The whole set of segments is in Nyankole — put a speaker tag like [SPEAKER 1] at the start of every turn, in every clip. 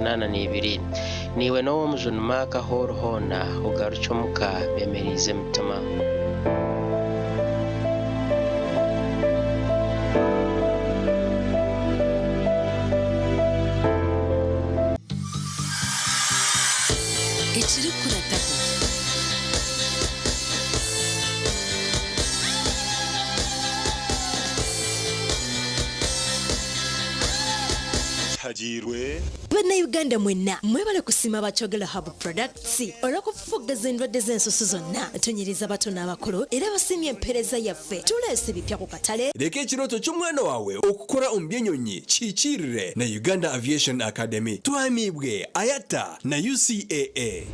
[SPEAKER 1] 82. Naiwe n'ow'omujuni Mark ahu ori hoona ogarukye omuka bemereize emitima.
[SPEAKER 2] Ekirikukurataho.
[SPEAKER 3] Kihagiirwe.
[SPEAKER 4] Bannayuganda mwenna mwebale kusiima aba Kyogero Herbal Products olw'okufufuggaza endwadde z'ensusu zonna. Tunyiriza abato n'abakulu era basiimye empeereza yaffe. Tuleese ebipya ku katale.
[SPEAKER 5] Reka ekirooto ky'omwana waawe okukora omu by'enyonyi kihikiirire na Uganda Aviation Academy. Tuhamiibwe IATA na UCAA.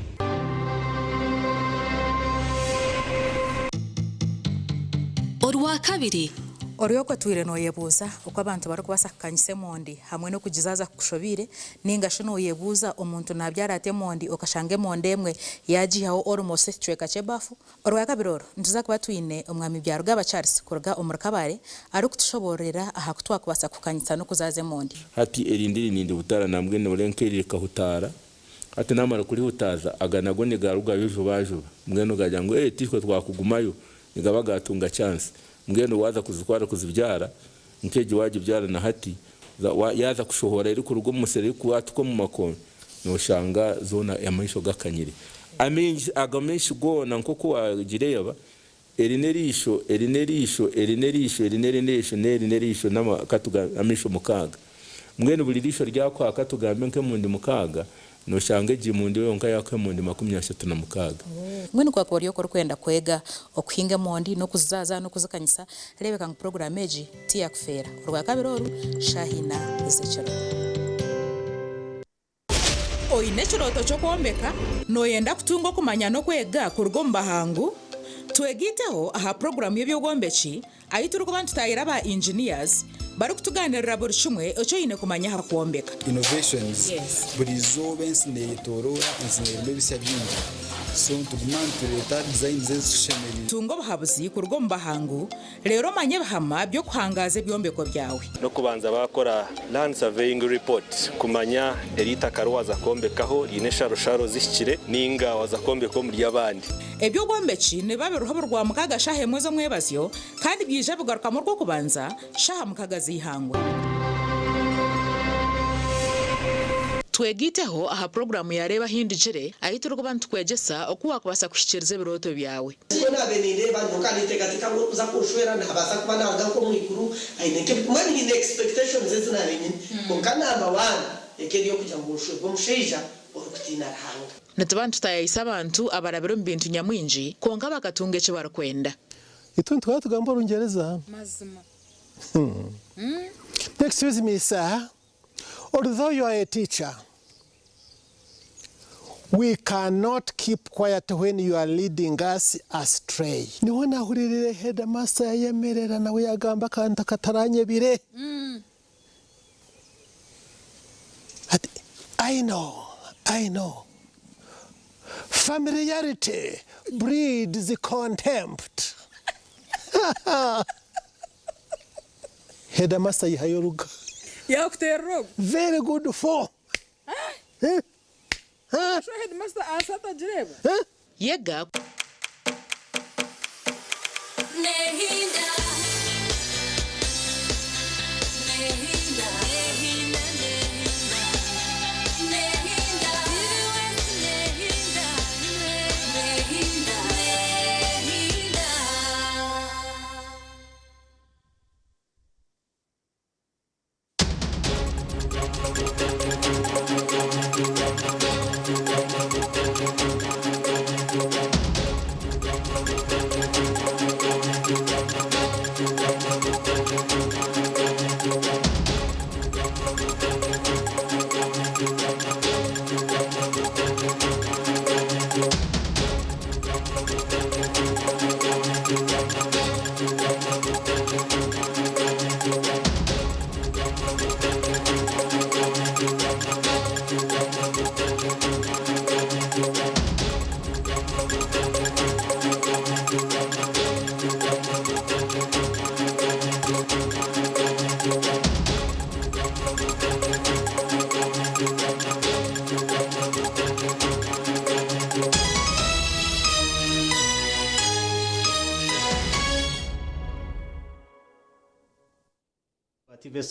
[SPEAKER 2] Orwakabiri.
[SPEAKER 6] Ori okwo otwire nooyebuuza oku abantu barikubaasa kukanyisa emondi hamwe n'okugizaaza kukushobeire, nainga shi nooyebuuza omuntu naabyara ata emondi okashanga emondi emwe yaagiihaho almost ekicweka ky'ebafu? Orwakabiri oru, nituza kuba twine Omwami Byarugaba Charles kuruga omuri Kabale arikutushoboororera aha ku twakubaasa kukanyisa n'okuzaaza emondi.
[SPEAKER 7] Hati erindi eri nindihutaara nambwenu ore nk'eri rikahutaara, hati naamara kurihutaaza aga nago nigarugayo jubajuba mbwenu gagira ngu ee titwe twakugumayo nigaba gaatunga chance mbwenu waaza kuzitwara kuzibyara nk'egi waagibyara na hati yaaza kushohora erikuruga omu musiri erikwatuka omu makooni nooshanga zoona amaisho gakanyire. Amaingi ago maisho goona nk'oku waagireeba eri n'eriisho, eri n'eriisho, eri n'eriisho, eri n'erindi eriisho, n'eri n'eriisho n'ama ka tugambe amaisho mukaaga. Mbwenu buri riisho ryakuha ka tugambe nk'emundi mukaaga, Noshanga egi mondi yonka yakuha emondi 36.
[SPEAKER 6] Mbwenu ku wakuba ori okwo orikwenda kwega okuhinga emondi n'okuzizaaza n'okuzikanyisa, reebeka ngu puroguraamu egi tiyakufeera. Orwakabiri oru, shaaha ina z'ekiro. Oine ekirooto ky'okwombeka? Nooyenda kutunga okumanya n'okwega kuruga omu bahangu? Twegaiteho aha puroguraamu y'eby'obwombeki Ahi turikuba nitutaahira aba engineers barikutugaanirira buri kimwe eki oine kumanya aha kwombeka.
[SPEAKER 8] Innovations, Buri izooba ensi neyetoroora, ensi nerimu ebisya bingi so nituguma nitureeta designs ezitushemereire.
[SPEAKER 6] Tunga obuhabuzi kuruga omu bahangu reero omanye ebihama by'okuhangaaza ebyombeko byawe.
[SPEAKER 9] N'okubanza baakora Land Surveying Report kumanya eri itaka ri waaza kwombekaho riine ensharosharo zihikire nainga waaza kwombeka omuri abandi.
[SPEAKER 6] Eby'obwombeki nibiba biriho buri Rwamukaaga shaaha emwe z'omwebazyo kandi byaija bigarukamu Orwokubanza shaaha mukaga z'eihangwe.
[SPEAKER 10] Twegaiteho aha puroguraamu ya Reeba Ahindugire ahu turikuba nitukwegyesa oku waakubaasa kuhikiiriza ebirooto byawe.
[SPEAKER 11] Nikwo naabaire nindeeba nyowe ninteekateeka ngu orikuza kunshwera naabaasa kuba naaruga nk'omu iguru aine nk'ebi mbwenu haine expectations ezi naabaire nyine kwonka number one eka eri ey'okugira ngu nshwerwe omushaija orikutiina Ruhanga.
[SPEAKER 10] Nituba nitutaayaayisa abantu abarabire omu bintu nyamwingi kwonka bakatunga eki barikwenda.
[SPEAKER 12] Itwe nituhora tugamba Orungyereza.
[SPEAKER 13] Mazima.
[SPEAKER 12] Excuse me sir, although you are a teacher, we cannot keep quiet when you are leading us astray. Niho nahuririire headmaster yayemerera nawe yagamba akantu akataranyebire. Ati, I know, I know. Familiarity breeds contempt. Headmaster yihayo oruga.
[SPEAKER 13] Yakuterera ogwo.
[SPEAKER 12] Very good for. Eh? Eh?
[SPEAKER 13] Sho headmaster ansi atagireba.
[SPEAKER 12] Eh?
[SPEAKER 10] Yega.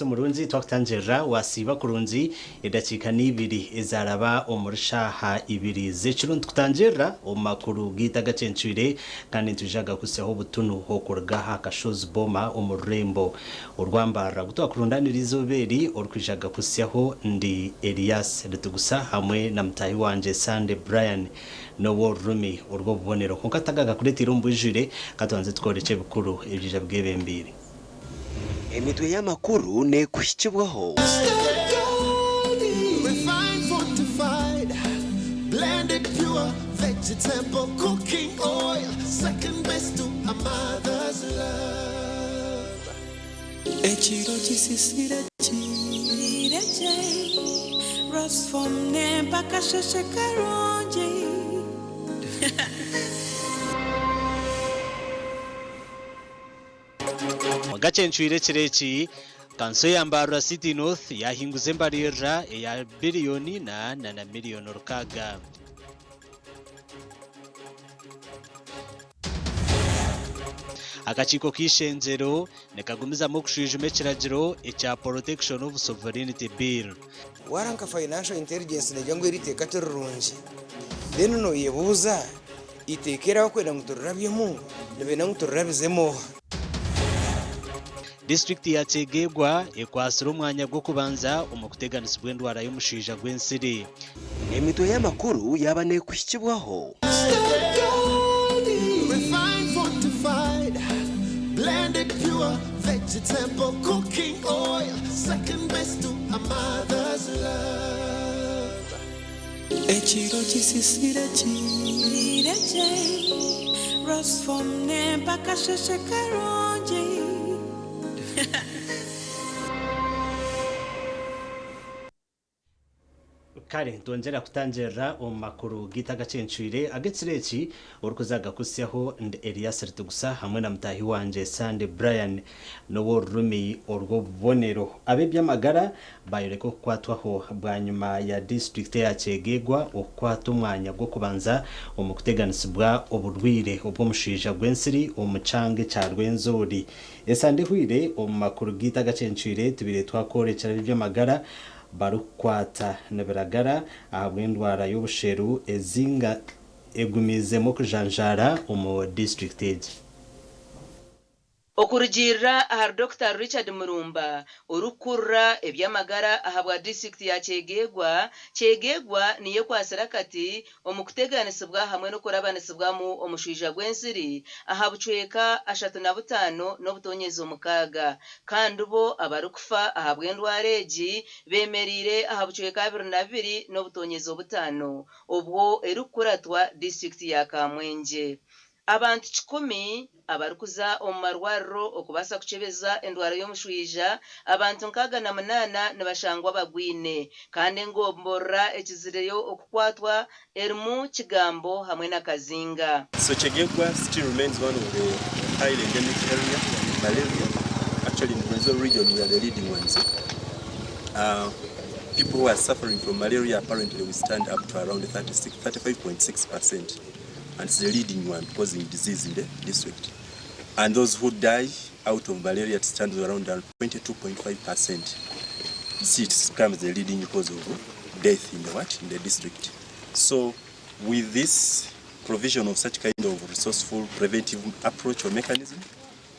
[SPEAKER 2] Omukristo murungi twakutangirira wasiiba kurungi edakiika n'ibiri ezaraba omuri shaaha ibiri z'ekiro nitukutangirira omu makuru gaitu agacencwire kandi nitwija gakutsyaho obutunu okuruga aha kashozi boma omu rurembo orwambarra gutwakurundanira izooba eri orikwija gakutsyaho ndi Elias Ritugusa hamwe na mutaahi wangye Sande Brian n'ow'orurimi orw'obubonero kwonka tutakakureeteire omu bwijwire katubanze tukorekye ebikuru ebiija bwebembeire.
[SPEAKER 3] Emitwe y'amakuru neekuhikibwaho.
[SPEAKER 14] Refined, fortified, blended pure vegetable cooking oil, second best to a mother's love.
[SPEAKER 13] Ekiro kisisire kireje Rosfom mpaka sheshe karungi.
[SPEAKER 2] Gacencwire ekiro eki, kanso ya Mbarara City North yahinguza embaririra eya biriyoni na na miriyoni 6. Akakiiko k'eishengyero nikagumizamu okushwijuma ekiragiro ekya Protection of Sovereignty Bill.
[SPEAKER 15] Waara nka Financial Intelligence negira ngu eri iteeka ti rirungi, then noyebuuza eiteeka eri abakwenda ngu turirabyemu nibenda ngu turirabizemu oha?
[SPEAKER 2] Disiturikiti ya Kyegegwa ekwatsire omwanya gw'okubanza omu kuteganisibwa endwara y'omushaija gw'ensiri.
[SPEAKER 3] Emitwe y'amakuru yaaba neekuhikibwaho.
[SPEAKER 14] Refined, fortified, blended pure vegetable cooking oil, second best to a mother's love.
[SPEAKER 13] Ekiro kisisire kireje Rosfom mpaka sheshe karungi.
[SPEAKER 2] Kare nitwongyera kutangirira omu makuru gaitu agacencwire ag'ekiro eki orikuza gakutsyaho ndi Elias Ritugusa hamwe na mutaahi wangye Sande Brian n'ow'orurimi orw'obubonero. Ab'eby'amagara bayoreka okukwatwaho bwanyima ya disiturikiti eya Kyegegwa okukwata omwanya gw'okubanza omu kuteganisibwa oburwaire obw'omushaija gw'ensiri omu kyanga ekya Rwenzori. Esande ehweire omu makuru gaitu agacencwire tubaire twakworekyera ab'eby'amagara barikukwata nibiragara ahabw'endwara y'obusheru ezinga egumiizemu okujanjaara omu disiturikiti egi.
[SPEAKER 16] Okurugiirira ahari Dokita Richard Murumba, orikukurira eby'amagara ahabwa disiturikiti ya Kyegegwa, Kyegegwa niyo ekwatsire akati omu kuteganisibwa hamwe n'okurabanisibwamu omushwija gw'ensiri aha bucweka 35.6 kandi bo abarikufa ahabw'endwara egi bemereire aha bucweka 22.5 obwo erikukuratwa disiturikiti ya Kamwengye. Abantu 10 abarikuza omu marwariro okubaasa kukyebeza endwara y'omushwija, abantu 68 nibashangwa bagwine kandi engomborora ekizireyo okukwatwa erimu Kigambo hamwe na Kazinga.
[SPEAKER 9] So Kyegegwa still remains one of the highly endemic area malaria. Actually in Rwenzori region we are the leading ones. People who are suffering from malaria apparently we stand up to around 35.6%. And it's the leading one causing disease in the district. And those who die out of malaria, it stands around 22.5%. See, it becomes the leading cause of death in the what? In the district. So with this provision of such kind of resourceful preventive approach or mechanism,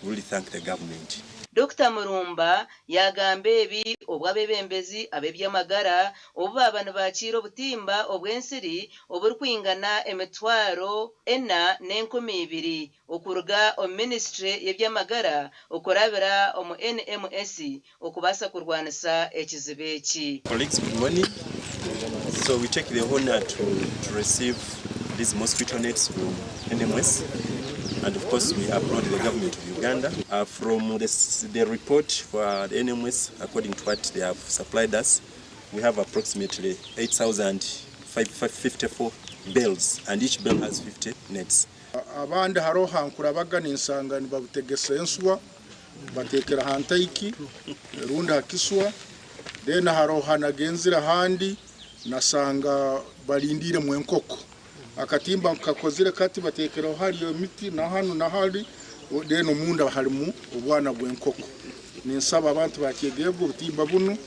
[SPEAKER 9] we really thank the government.
[SPEAKER 16] Dr. Murumba yagamba ebi obw'abebembezi ab'eby'amagara obu baaba nibakiira obutimba obw'ensiri oburikwingana 4,002 okuruga omu minisitule y'eby'amagara okurabira omu NMS okubaasa kurwanisa ekizibu eki.
[SPEAKER 9] Colleagues, good morning. So we take the honor to receive these mosquito nets from NMS. And of course, we applaud the government of Uganda. From the report for the NMS, according to what they have supplied us, we have approximately 8,554 bells, and each bell has 50 nets.
[SPEAKER 17] Abandi hariho hankurabaga ninsanga nibabutegesa enswa batekera hantaiki rundi hakiswa, then hariho hanagenzire ahandi nasanga balindire mu enkoko akatimba kakozire kati batekeraho hariyo emiti na hanu na hari, then omunda harimu obwana bw'enkoko. Ninsaba abantu ba Kyegegwa obutimba bunu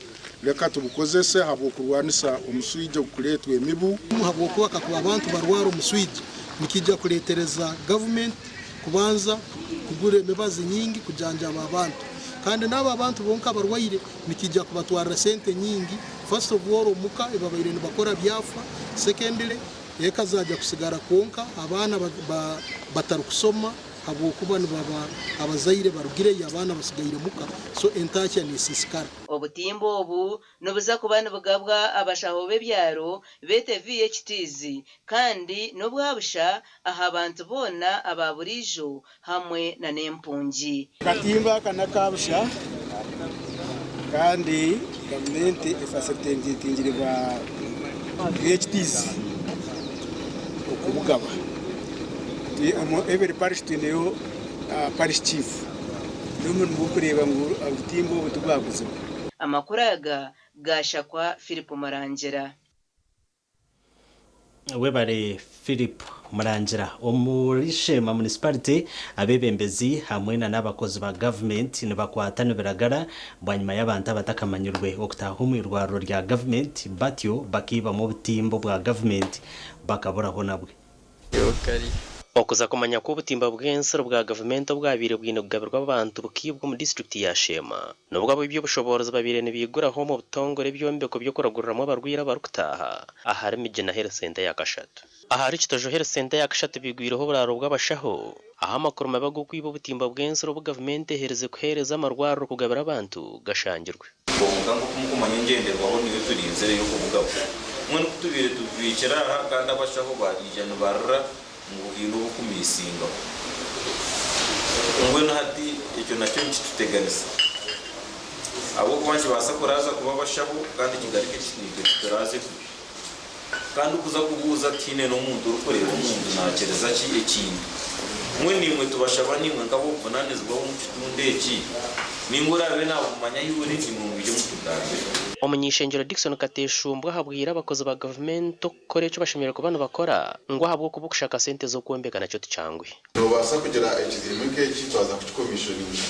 [SPEAKER 17] leka tubukozese habw'okurwanisa omuswija ogukuleetwa emibu.
[SPEAKER 18] Habwokuba kakuba abantu barwara omuswija nikija kuleetereza gavumenti kubanza kugura emibazi nyingi kujanjaba abantu kandi n'abo abantu bonka abarwaire nikija kubatwarira sente nyingi. First of all, omuka ebabaire nibakora byafa. Secondly, eka zaja kusigara kwonka abaana batarikusoma habwokuba nibaba abazaire barugireyo, abaana basigaire muka, so entakya nesisikara.
[SPEAKER 16] Obutimba obu nibuza kuba nibugabwa abashaho b'ebyaro beete VHTs kandi n'obwabusha aha bantu boona aba buriijo hamwe na n'empungi.
[SPEAKER 19] Akatimba aka n'akabusha kandi gavumenti efasiritetingire ba VHTs okubugaba. Every parish twineyo parish chief, n'omurimo gw'okureeba ngu obutimba obu tibwaguzibwa.
[SPEAKER 16] Amakuru aga gaashakwa Philip Murangira.
[SPEAKER 2] Webare Philip Murangira. Omuri Sheema Municipality, abeebembezi hamwe na n'abakozi ba gavumenti nibakwata nibiragara bwanyima y'abantu abatakamanyirwe okutaaha omu irwariro rya gavumenti batyo bakiibamu obutimba bwa gavumenti bakaburaho nabwe. Okuza kumanya ku obutimba bw'ensiri bwa gavumenti obwabaire bwine kugabirwa abantu bukiibwa omu disiturikiti ya Sheema. Nubwo ab'eby'obushoboorozi babaire nibaiguraho omu butongore ebyombeko by'okuraguriramu abarwaire abarikutaaha ahari Migina Health Centre ya kashatu. Ahari Kitojo Health Centre ya kashatu baigwireho oburaaro bw'abashaho ahu amakuru mabi ag'okwiba obutimba bw'ensiri obu gavumenti eherize kuheereza amarwariro kugabira abantu gashangirwe.
[SPEAKER 20] Kwonka nk'oku murikumanya engyenderwaho niyo turinzire y'okubugaba. Mbwenu ku tubaire tubibiikire aha kandi abashaho baija nibarira ngu haine obukumiisingaho. Mbwenu hati ekyo nakyo nikituteganisa ahabw'okuba nikibaasa kuraaza kuba abashaho kandi kigaruke naitwe kituraaze kubi. Kandi kuza kubuuza tihaine n'omuntu orikureeba omuntu naakiriza ki ekintu. Mbwenu naimwe tubashaba naimwe nk'ab'obuvunanizibwa b'omu kitundu eki, nainga oraabe naabumanya ahi buri, naimwe mwije mutugambire.
[SPEAKER 1] Omuny'eishengyero Dickson Kateshumbwa ahabwire abakozi ba gavumenti okukora eki bashemereire kuba nibakora ngu ahabw'okuba okushaka sente z'okwombeka nakyo tikyanguhi.
[SPEAKER 21] Noobaasa kugira ekizimbe nk'eki twaza kukikomishoninga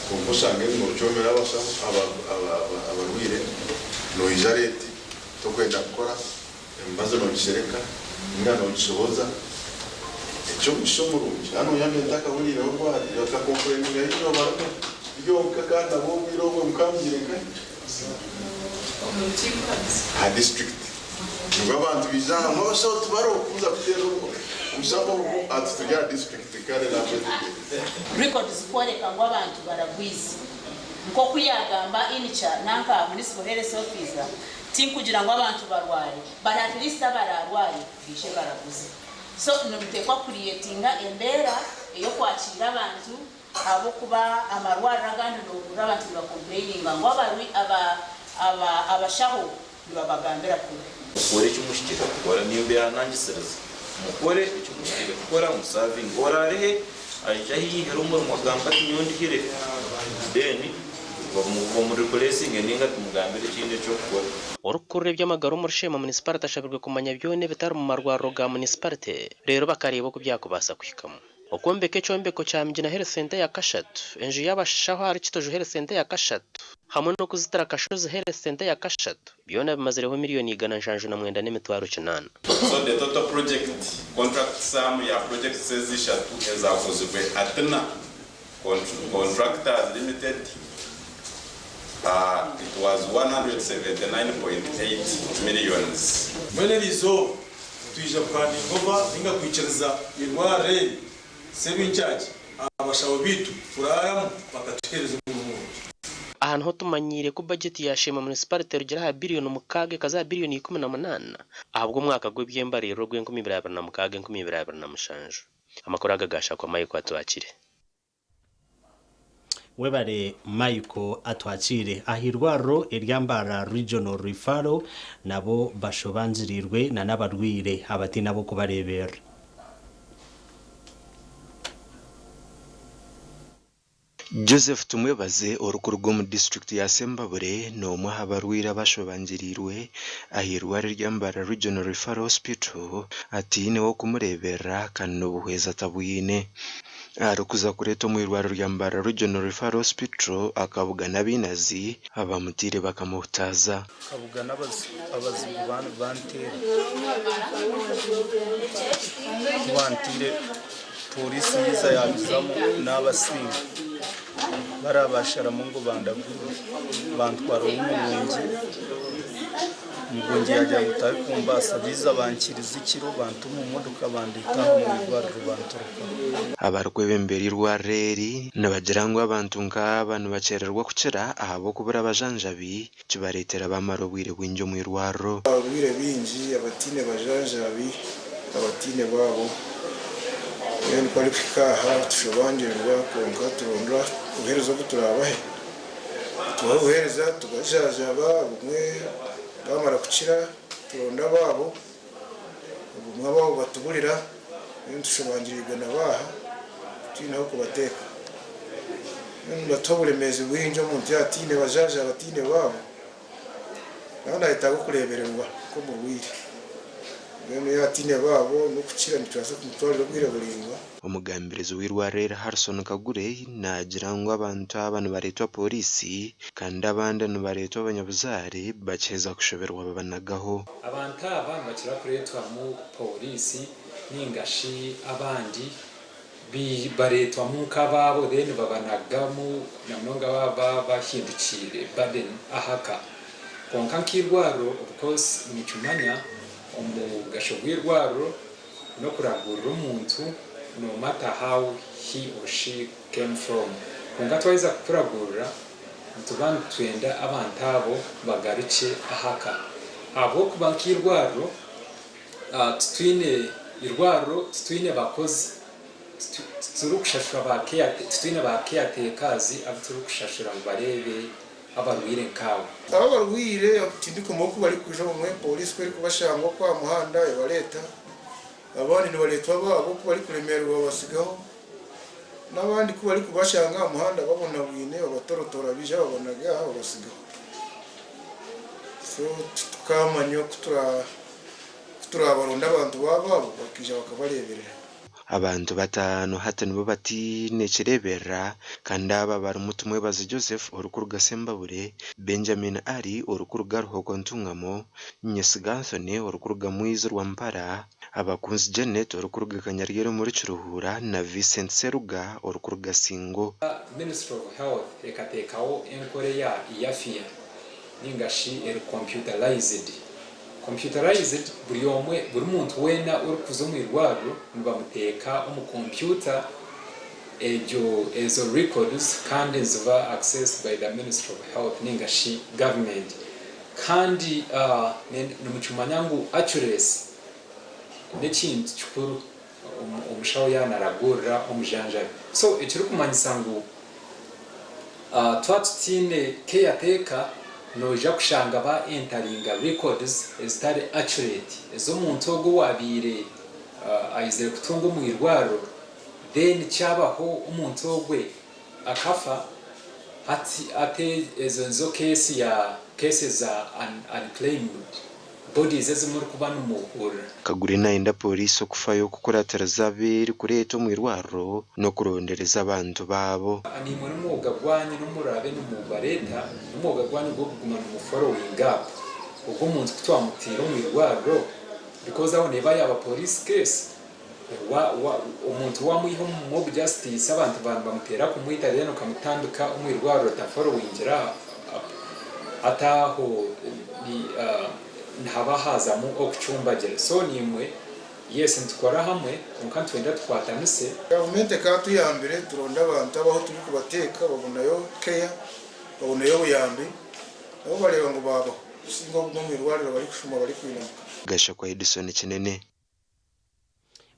[SPEAKER 21] kwonka oshange ngu nookyomera abashaho abarwaire, noija reeti torikwenda kukora, emibazi noogishereka ninga noogishohoza. Eky'omugisha omurungi hanu oyambe ntakahuriireho rwari bakakompureyininga eizooba rimwe ryonka kandi nabwo obwire obwo mukaba mugiire nkahi? Aha disiturikiti. Nibwo abantu baija aha ngu abashaho tibariho kuza kuteera omushaho ogu ati turi aha disiturikiti kare nabwo.
[SPEAKER 22] Records zikworeka ngu abantu baragwize. Nk'oku yaagamba Inica nanka Municipal Health Officer, tinkugira ngu abantu barware but at least abaraarware baije baraguze. So nimuteekwa kucreatinga embeera ey'okwakiira abantu ahabw'okuba amarwariro agandi noohurira abantu nibacomplaininga ngu abarwi aba aba abashaho nibabagambira kubi.
[SPEAKER 20] Mukore eki muhikire kukora, nimbehanangisiriza mukore eki muhikire kukora musavinge. Oraarihe aije ahu yaihire omurimo agambe ati nyowe ndihire then bamureplacinge ninga tumugambire ekindi eky'okukora.
[SPEAKER 1] Orikukurira eby'amagara omuri Sheema Munisiparite ashabirwe kumanya byona ebitari mu marwariro ga munisiparite reero bakareeba oku byakubaasa kuhikamu. Okwombeka ekyombeko kya Migina Health Centre ya kashatu, enju y'abashaho ahari Kitojo Health Centre ya kashatu hamwe n'okuzitira Kashozi Health Centre ya kashatu byona bimazireho miriyoni 709,800.
[SPEAKER 23] So the total project contract sum ya projects ezi ishatu ezakozirwe Atina Contractors Limited it was 179.8 millions.
[SPEAKER 24] Mbwenu eri izooba twija kuhandinga ova ninga kwikiriza eirwariro eri seb-in-charge abashaho biitu kuraaramu bakatuheereza omurimo murungi.
[SPEAKER 1] Aha niho tumanyiire ku bajeti ya Sheema Munisiparite erugire aha biriyoni 6 ekaza aha biriyoni 18 ahabw'omwaka gw'eby'embaririra ogw'enkumibiri abiri na mukaaga 2027. Amakuru aga gashakwa Michael Atwakire.
[SPEAKER 2] Webare Michael Atwakire. Aha irwariro erya Mbarara Regional Referral nabo bashobangirirwe na n'abarwaire abatiina ab'okubareeberera.
[SPEAKER 25] Joseph Tumwebaze orikuruga omu disiturikiti ya Sembabule n'omwe aha barwaire abashobangirirwe ah'eirwariro rya Mbarara Regional Referral Hospital atiine w'okumureeberera kandi n'obuhwezi atabwine. Arikuza kureetwa omu irwariro rya Mbarara Regional Referral Hospital akabugana abainazi abamutaire bakamuhutaaza.
[SPEAKER 4] Nkabugana abazigu banteera. Ku banteire pooriisi yaija yaaguzamu naabasinga. Bariya baasharamu ngu bandagurire bantwara ow'omurungi. Omugungi yaagira ngu tarikumbaasa, baija bankiriza ekiro banta omu motoka bandeeta aha omu irwariro bantoroka.
[SPEAKER 25] Abarikwebembera eirwariro eri nibagira ngu abantu nk'aba nibakyererwa kukira ahabw'okubura abajanjabi kibareetera bamara obwire bwingi omu irwariro.
[SPEAKER 5] Abarwaire baingi abataine bajanjabi abataine baabo mbwenu ku barikuhika aha tushobangirirwa kwonka turonda obuheereza obu turaabahe. Tubaha obuheereza tubajanjaba obumwe bamara kukira turonda abaabo obumwe abaabo batuburira mbwenu tushobangiriirwe nabo aha titwine ah'okubateeka. Mbwenu nibatuha oburemeezi bwingi omuntu yaaba ataine bajanjaba ataine baabo. Nawe nayetaaga okureebererwa nk'omurwaire. Mbwenu yaaba ataine baabo n'okukira nikibaasa kumutwarira obwire buraingwa.
[SPEAKER 25] Omugambirizi w'eirwariro eri Harrison Kagure naagira ngu abantu aba nibareetwa pooriisi kandi abandi nibareetwa abanyabuzaare bakiheza kushoberwa babanagaho.
[SPEAKER 6] Abantu aba nibakira kureetwamu pooriisi ninga shi abandi bareetwamu nk'abaabo then babanagamu na munonga baaba bahindukiire burden aha ka. Kwonka nk'eirwariro of course nikimanya omugasho gw'eirwariro n'okuragurira omuntu no matter how he or she came from. Kwonka twaheza kukuragurira nituba nitwenda abantu abo bagarukye aha ka ahabw'okuba nk'eirwariro Titwine irwariro, titwine bakozi, titurikushashura ba care, titwine ba caretakers abu turikushashura ngu bareebe abarwaire nkaabo.
[SPEAKER 5] Abo abarwaire tindikumanya oku barikwija obumwe pooriisi ku erikubashanga okwo aha muhanda ebareeta, abandi nibareetwa abaabo ku barikuremererwa babasigaho, n'abandi ku barikubashanga aha muhanda babonabwine babatorotoora baija babanaga aha babasigaho. So titukaamanya oku tura. Ku turaabaronda abantu baabo abo, bakaija bakabareeberera.
[SPEAKER 25] Abantu bataano hati nibo bataine kireeberera kandi aba barimu Tumwebaze Joseph orikuruga Sembabule, Benjamin Ali orikuruga Ruhoko Ntungamo, Nyesiga Anthony orikuruga Mwizi Rwampara, Abakunzi Janet orikuruga Kanyaryeru omuri Kiruhura na Vincent Seruga orikuruga Singo.
[SPEAKER 6] Ministry of Health ekateekaho enkora eya EAFIA ninga shi eri computerized. Computerized buri omwe buri muntu weena orikuza omu irwariro nibamuteeka omu computer egyo ezo records kandi niziba accessed by the ministry of health ninga shi government kandi nimukimanya ngu accuracy n'ekintu kikuru omushaho yaaba naragurira omujanjabi so ekirikumanyisa ngu Twaba tutaine caretaker noija kushanga ba enteringa records ezitari accurate ez'omuntu ogwo owabaire aizire kutunga omu irwariro then kyabaho omuntu ogwe akafa hati ate ezo nizo case ya cases za unclaimed bodies ezi murikuba nimuhurira.
[SPEAKER 25] Kagure nayenda pooriisi okufayo kukuratiriza abu erikureeta omu irwariro n'okurondereza abantu baabo.
[SPEAKER 6] Naimwe n'omwoga gwanyu n'obu muraabe nimubareeta, n'omwoga gwanyu gw'okuguma nimu following up ogwo omuntu ku twamutiire omu irwariro because aho neeba yaaba police case, wa wa omuntu waamwiha omu mob justice abantu baaba nibamuteera kumwita then okamutambika omu irwariro otafollowingire up hati aho ni nihaba haazamu okucumbagira so naimwe yes nitukora hamwe kwonka nitwenda tukwatanise.
[SPEAKER 5] Gavumenti ekatuyambire turonde abantu abu ahu turikubateeka babonayo care, babonayo obuyambi nabo bareeba ngu baabaho kusinga okuguma omu irwariro barikushuma barikwinamuka.
[SPEAKER 25] Gashakwa Edison Kinene.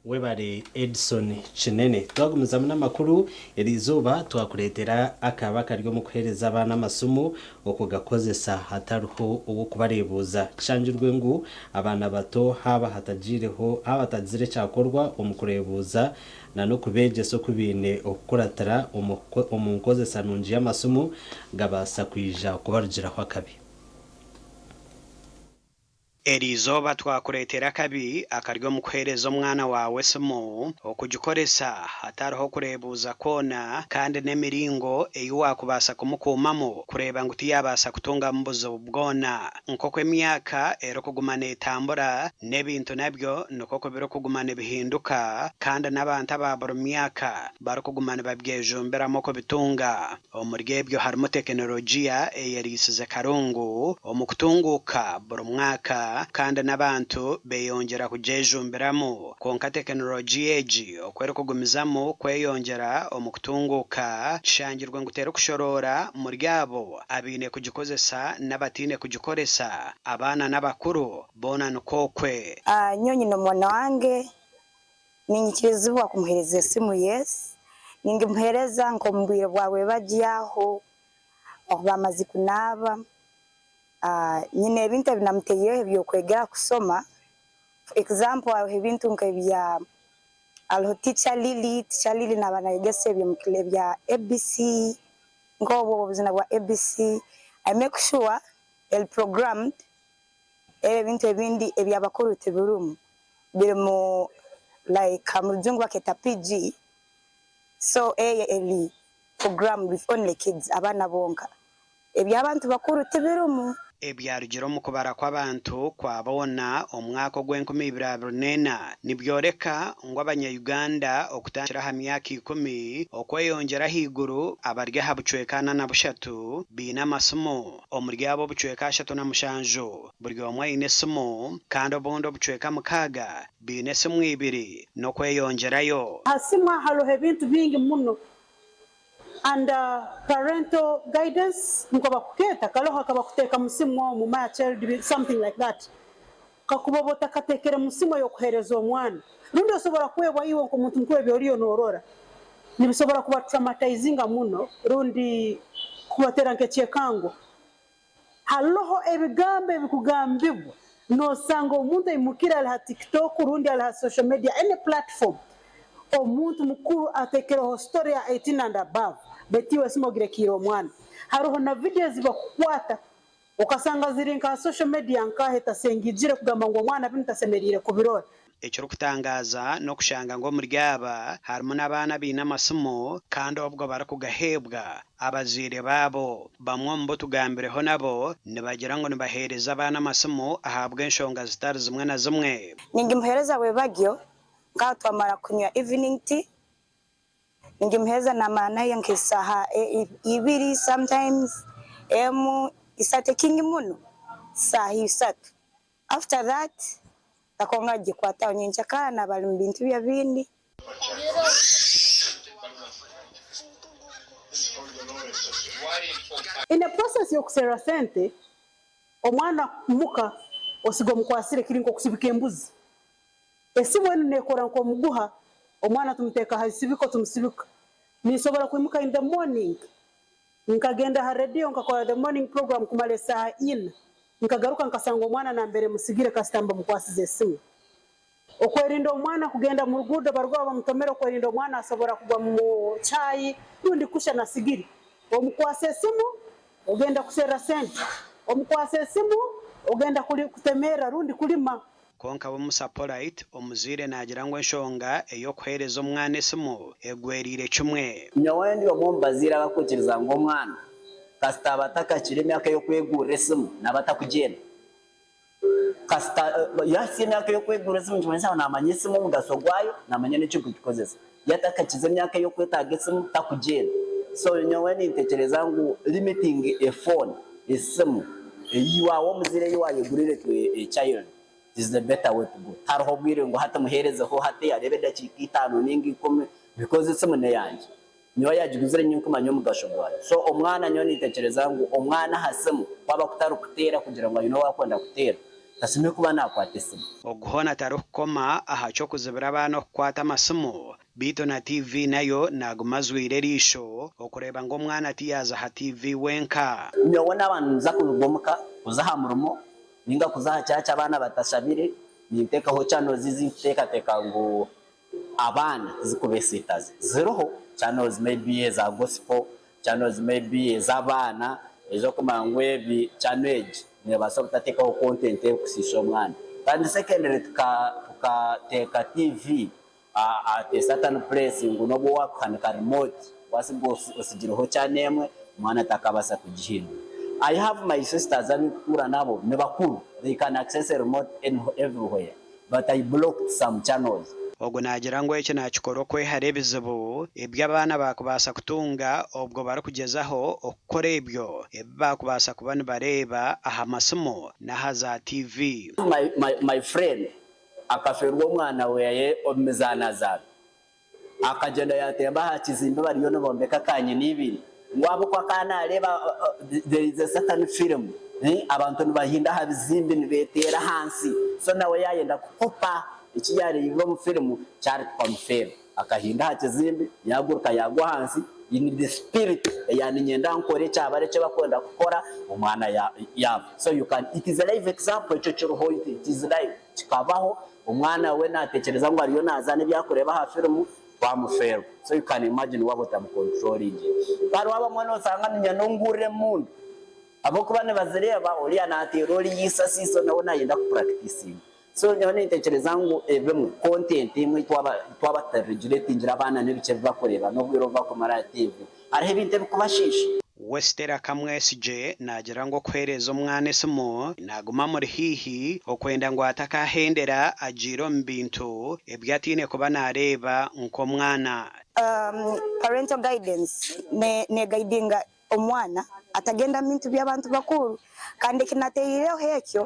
[SPEAKER 2] Webare Edson Kinene. Twagumizamu n'amakuru, eriizooba twakureetera akaba kari omu kuheereza abaana amasimu okugakozesa hatariho ow'okubareebuuza. Kishangirwe ngu abaana bato haaba hatagiireho haaba hatagizire ekyakorwa omu kureebuuza na n'okubeegyesa oku baine okukuratira omu nkozesa nungi y'amasimu gabaasa kwija kubarugiraho akabi.
[SPEAKER 7] Eri izooba twakureetera akabi akari omu kuheereza omwana waawe esimu, okugikoresa hatariho kureebuuza kwona kandi n'emiringo ei waakubaasa kumukuumamu kureeba ngu tiyaabaasa kutungamu buzibu bwona. Nk'oku emyaka erikuguma neetambura, n'ebintu nabyo nikwo ku birikuguma nibihinduka kandi n'abantu aba buri myaka barikuguma nibabyejumbiramu okubitunga. Omuri ebyo harimu tekinologiya eyeriisize karungu omu kutunguuka buri mwaka kandi n'abantu beeyongyera kugyejumbiramu. Kwonka tekinologiya egi oku erikugumizamu kweyongyera omu kutunguuka, kishangirwe ngu terikushoroora muri abo abaine kugikozesa n'abataine kugikoresa, abaana n'abakuru boona nikwo okwe.
[SPEAKER 8] Nyowe nyine omwana wange Ninyikirizibwa kumuhereza esimu? Yes. Ningimuhereza nk'omu bwire bwa rwebagyo aho obu bamaze kunaaba. Nyine ebintu ebi namuteireho eby'okwegera kusoma. For example hariho ebintu nk'ebya hariho Teacher Lily, Teacher Lily naaba nayegesa ebya ABC, nk'obwo obuzina bwa ABC. I make sure eri programmed, ebi ebintu ebindi eby'abakuru tibirimu. Birimu like mu rujungu baketa PG so eyo eri programmed with only kids abaana bonka ebyabantu bakuru tibirimu.
[SPEAKER 7] Ebyarugire omu kubara kw'abantu kwa boona omu mwaka ogw'enkumi ibiri abiri n'ena nibyoreka ngu abanya-Uganda okutandikira aha myaka ikumi okweyongyera ahaiguru abari aha bucweka ana na bushatu baine amasimu. Omuri abo obucweka ashatu na mushanju Buri omwe aine esimu, kandi obundi obucweka mukaaga baine esimu ibiri n'okweyongyerayo.
[SPEAKER 10] Ha simu hariho ebintu bingi muno under parental guidance nikwo bakukeeta kariho akabakuteeka mu simu omu my child something like that kakuba oba otakateekere mu simu ey'okuheereza omwana rundi osobora kwebwa iwe nk'omuntu mukuru ebi oriyo noorora nibisobora kuba traumatizinga muno rundi kubateera nk'ekyekango. Haroho ebigambo ebikugambibwa nosanga omuntu aimukire ali ha tiktok rundi ali ha social media any platform omuntu mukuru atekereho story ya 18 and above baitu iwe esimu ogirekiire omwana. Haroho na video ezibakukwata okasanga ziri nka ha social media nkaha etasengijire kugamba ngu omwana binu tasemeriire kubirora.
[SPEAKER 7] Ekirikutangaaza n'okushanga ngu omuri aba harimu n'abaana abaine amasimu kandi obwo barikugaheebwa abazaire baabo. Bamwe omu bu tugambireho nabo nibagira ngu nibaheereza abaana amasimu ahabw'enshonga zitari zimwe na zimwe.
[SPEAKER 8] Ningimuheereza bwebagyo nkaha twamara kunywa evening tea, ningimuheereza namara nayo nk'esaaha ibiri sometimes emu, isatu ekingi muno saaha isatu. After that takonga kugikwataho nyenkyakara naaba ari mu bintu bye ebindi.
[SPEAKER 10] In a process y'okuserra sente, omwana muka osiga omukwasire kiri nk'okusibika embuzi. Esimu enu nekora nk'omuguha, omwana tumuteeka ha isibiko tumusibika. Ninsobora kwimuka in the morning Nkagenda ha rediyo nkakora the morning program kumara esaaha ina, nkagaruka nkasanga omwana nambere musigire kasita mba mukwasize esimu. Okwerinda omwana kugenda mu ruguudo baruga bamutomera okwerinda omwana asobora kugwa mu chai rundi kusha na sigiri. Omukwasa esimu ogenda kuserra sente, omukwasa esimu ogenda kutemerra rundi kulima.
[SPEAKER 7] Kwonka we Musa Polite, omuzaire naagira ngu enshonga ey'okuheereza omwana esimu egweriire kimwe.
[SPEAKER 11] Nyowe ndi omwe omu bazaire abakwikiriza ngu omwana kasita aba atakakire emyaka y'okwegurira esimu naaba atakugyenda. Kasita yahitsya emyaka y'okwegurira esimu nikimanyisa ngu naamanya esimu omugasho gwayo, naamanya n'ekirikugikozesa. Yatakakize emyaka ey'okwetaaga esimu takugyenda. So nyowe nintekyereza ngu limiting a phone, esimu, ei waaba omuzaire ei waayegurire to a child is the better way to go. Tihariho obwire ngu hati muheerezeho hati areebe edakiika itaano ninga ikumi because esimu n'eyangye. Nyowe yaagiguzire nyowe nkumanya omugasho gwayo. So omwana nyowe nintekyereza ngu omwana aha simu kwaba kutarikuteera kugira ngu aine ou arikwenda kuteera, tashemereire kuba naakwata esimu.
[SPEAKER 7] Ogu hoona tarikukoma aha ky'okuzibira abaana okukwata amasimu, beitu na TV nayo naaguma ajwaire eriisho okureeba ngu omwana tiyaaza aha TV wenka.
[SPEAKER 11] Nyowe naaba ninza kuruga omuka kuza aha murimo ninga kuza aha kyakya abaana batashabire, ninteekaho channels ezi nkuteekateeka ngu abaana tizikubesiitaza. Ziriho channels maybe eza gospel, channels maybe ez'abaana ez'okumanya ngu ebi channel egi. Neebaasa obutateekaho content erikusiisha omwana. Kandi secondly tukateeka TV at a certain place ngu n'obu waakuhanika remote waasiga otsigireho channel emwe, omwana takaabaasa kugihindura. I have my sisters abu ndikutuura nabo ni bakuru, they can access a remote everywhere but I blocked some channels.
[SPEAKER 7] Ogu naagira ngu eki naakikora okwehara ebizibu ebi abaana baakubaasa kutunga obwo barikugyezaho okukora ebyo ebi baakubaasa kuba nibareeba aha masimu n'aha za TV.
[SPEAKER 11] My friend akafeerwa omwana weye omu mizaanazaano. Akagyenda yaatemba aha kizimbe bariyo nibombeka kanyina ibiri ngu ahabw'okuba akaba naareeba there is a certain film abantu nibahinda aha bizimbe nibeteera ahansi so nawe yaayenda kukopa eki yaareebire omu firimu kyari tukamufeerwa. Akahinda aha kizimbe yaaguruka yaagwa ahansi in the spirit eya niinyenda nkore eki abari eki barikwenda kukora omwana yaafa. So you can it is a live example ekyo kiriho it is live kikabaho Omwana we natekyereza ngu ariyo nazaana ebi arikureeba aha firimu, twamufeerwa. So you can imagine waaba otamukontrolingire. Hariho abamwe nosanga niinyenda nongurira emundu ahabw'okuba nibazireeba oriya nateera oriya eisasi so nawe nayenda kupurakitinga. So nyowe nintekyereza ngu ebimwe, content emwe twaba twaba tutareguletingire abaana n'ebiki ebi barikureeba n'obwire obu barikumara aha TV, hariho ebintu ebikubashiisha.
[SPEAKER 7] Westella Kamwesigye naagira ngu okuheereza omwana esimu naaguma amuri haihi okwenda ngu atakahendera agiire omu bintu ebi ataine kuba naareeba nk'omwana.
[SPEAKER 8] Parental guidance negaidinga omwana atagenda mu bintu by'abantu bakuru kandi eki nateireho ekyo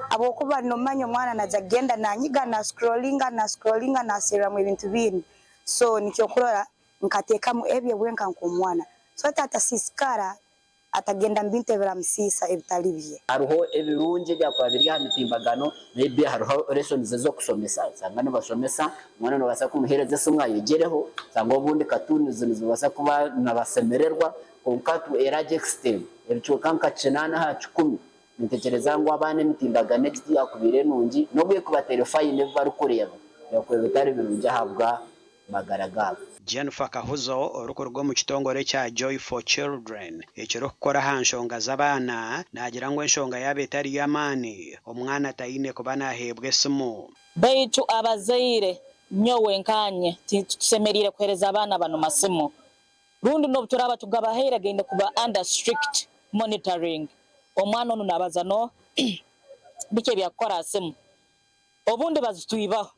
[SPEAKER 8] ahabw'okuba nomanya omwana naija kugenda nanyiga na scrollinga na scrollinga naserramu ebintu bindi so nikyo okurora Nkateekamu ebye wenka nk'omwana, so ati atasiisikara, atagenda mu bintu ebiramusiisa ebitali bye.
[SPEAKER 11] Hariho ebirungi ebyakuba biri aha mitimbagano, maybe hariho lessons ez'okushomesa, osanga nibashomesa, omwana nobaasa kumuheereza esimu ayegyereho, osanga obundi cartoons nizibaasa kuba nibasemererwa, kwonka to a large extent, ebicweka nka kinaana aha kikumi, nintekyereza ngu abaana emitimbagano egi tiyakubaire nungi, n'obu erikuba terifayine ebi barikureeba, byakuba bitari birungi ahabwa magara gaabo.
[SPEAKER 7] Jennifer Kahuzo orikuruga omu kitongore ekya Joy for Children ekirikukora aha nshonga z'abaana naagira ngu enshonga yaaba etari y'amaani, omwana taine kuba naaheebwa esimu.
[SPEAKER 3] Baitu abazaire, nyowe nkanye, titusemeriire kuheereza abaana banu masimu. Rundi n'obuturaaba tugabahaire gaine kuba under strict monitoring. Omwana onu nabaza nooha? Biki ebyakukora ha simu? Obundi bazitwibaho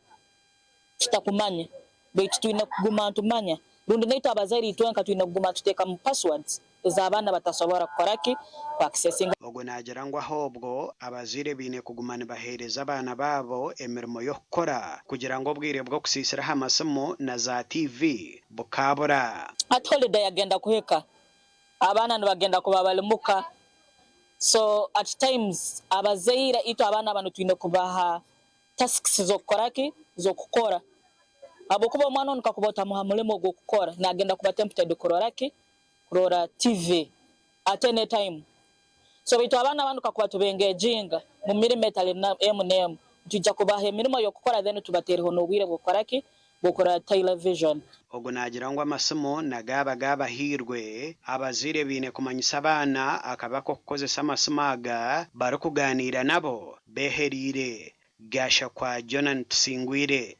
[SPEAKER 3] tutakumanya, baitu twine kuguma nitumanya. Rundi naitwe abazaire itwenka twine kuguma nituteekamu passwords ez'abaana batasobora kukora ki? Ku accessinga.
[SPEAKER 7] Ogwo naagira ngu ahobwo abazaire baine kuguma nibaheereza abaana baabo emirimo y'okukora kugira ngu obwire bw'okusiisira aha masimu na za TV bukaabura.
[SPEAKER 3] Hati holiday yagenda kuhika, abaana nibagenda kuba bali muka. So at times abazaire itwe abaana banu twine kubaha tasks z'okukora ki? Z'okukora. Habwokuba omwana onu kakuba otamuha mulimo gw'okukora nagenda kuba tempted kurora ki? Kurora TV at any time. So baitu abaana banu kakuba tuba engaginga mu mirimo etali emu n'emu, nitwija kubaha emirimo y'okukora then tubateereho n'obwire bw'okukora ki? Bw'okurora television.
[SPEAKER 7] Ogu naagira ngu amasimu na gaaba gaabahairwe, abazaire baine kumanyisa abaana akabi ak'okukozesa amasimu aga barikugaaniira nabo beehereire. Gashakwa Jonan Tusingwire.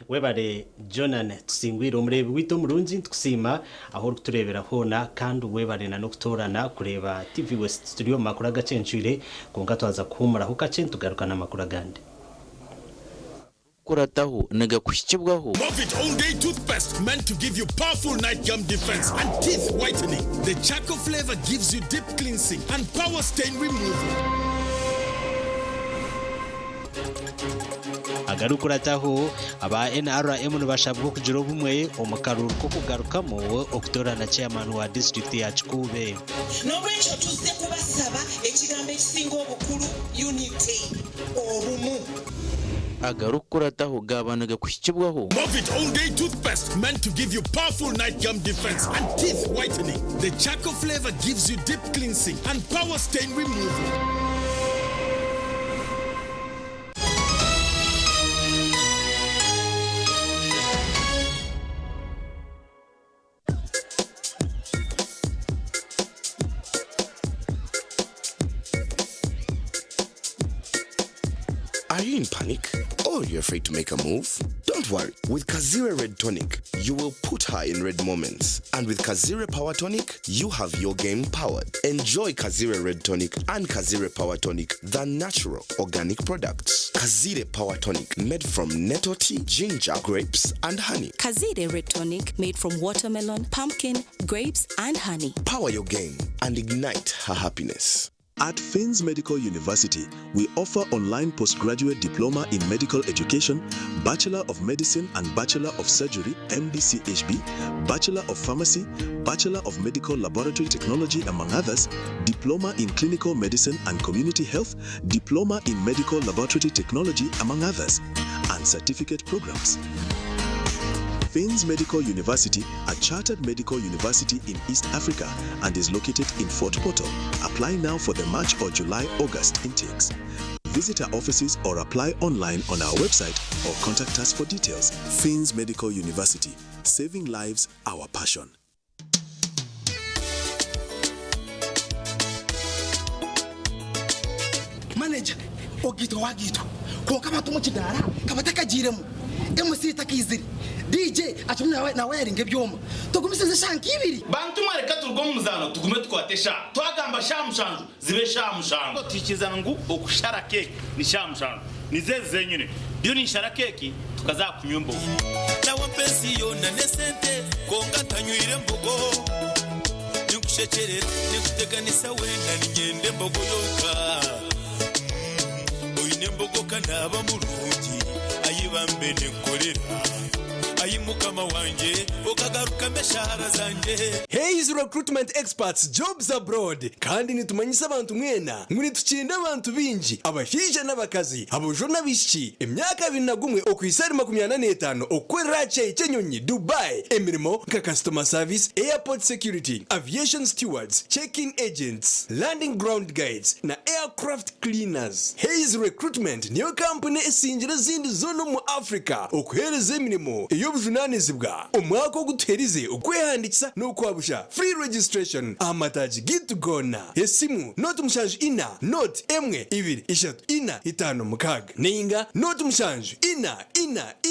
[SPEAKER 2] Webare Jonan Tusingwire omureebi waitu omurungi nitukusiima ahu orikutureebera hoona kandi webare na n'okutoorana kureeba TV West. Turi omu makuru agacencwire kwonka twaza kuhuumuraho kakye nitugaruka n'amakuru agandi.
[SPEAKER 25] Kurataho nigakuhikibwaho.
[SPEAKER 12] Movit All Day Toothpaste meant to give you powerful night gum defense and teeth whitening. The charcoal flavor gives you deep cleansing and power stain removal.
[SPEAKER 2] Agarikurataho, aba NRM nibashabwa okugira obumwe omu karuuru k'okugarukamu okutoorana Chairman wa disiturikiti ya Kikuube.
[SPEAKER 13] N'olwekyo tuzze kubasaba ekigambo ekisinga obukulu, unity, obumu.
[SPEAKER 25] Agarikukurataho gaaba nigakuhikibwaho.
[SPEAKER 12] Movit All Day Toothpaste meant to give you powerful night gum defense and teeth whitening. The charcoal flavor gives you deep cleansing and power stain removal.
[SPEAKER 9] Are you in panic? Or you're afraid to make a move? Don't worry. With Kazire Red Tonic, you will put her in red moments. And with Kazire Power Tonic, you have your game powered. Enjoy Kazire Red Tonic and Kazire Power Tonic, the natural organic products. Kazire Power Tonic, made from nettle tea, ginger, grapes, and honey.
[SPEAKER 14] Kazire Red Tonic made from watermelon, pumpkin, grapes, and honey.
[SPEAKER 9] Power your game and ignite her happiness.
[SPEAKER 15] At Finns Medical University, we offer online postgraduate diploma in medical education, Bachelor of Medicine and Bachelor of Surgery, MBCHB, Bachelor of Pharmacy, Bachelor of Medical Laboratory Technology, among others, Diploma in Clinical Medicine and Community Health, Diploma in Medical Laboratory Technology, among others, and certificate programs. Finns Medical University, a chartered medical university in East Africa and is located in Fort Portal. Apply now for the March or July August intakes. Visit our offices or apply online on our website or contact us for details. Finns Medical University, saving lives, our passion.
[SPEAKER 17] Manager ogaitwa wagaitwa kwonka abantu omu kidaara kabatakagiiremu, MC takaizire, DJ akirimu nawayaringa ebyoma. Tugumisirize eshaaha nka ibiri.
[SPEAKER 18] Bantu mwe reka turuge omu muzaano tugume tukwate eshaaha. Twagamba shaaha mushanju zibe shaaha mushanju. Tuhikirizana ngu okushara keeki ni shaaha mushanju. Nizo ezi zenyine. Ndiyo ninshara keeki tukaza aha kunywa embogo.
[SPEAKER 26] Nawe ensi yoona n'esente kwonka ntanywire mbogo. Ninkushekyerera ninkuteganisa weena niinyenda embogo yonka. Oine embogo ka naaba murungi ayi bambe ninkukorera. Ayi mukama wangye okagarukamu eshaara zangye.
[SPEAKER 27] Hays Recruitment Experts Jobs Abroad kandi nitumanyisa abantu mwena ngu nitukyenda abantu baingi abashaija n'abakazi, aboojo n'abaishiki, emyaka 21 okuhitsya ahari 45 okukorera aha kishaayi ky'enyonyi Dubai emirimo nka Customer Service, Airport Security, Aviation Stewards, Check-in Agents, Landing Ground Guides na Aircraft Cleaners. Hays Recruitment niyo kampuni esingire ezindi zoona omu Africa okuheereza emirimo ey'obujunaanizibwa. Omwaka ogu tuherize okwehandiikisa n'okwabusha, free registration, aha mataagi gaitu goona. Esimu, 074 0 1 2 3 4 5 6 nainga 0 7 4 4 4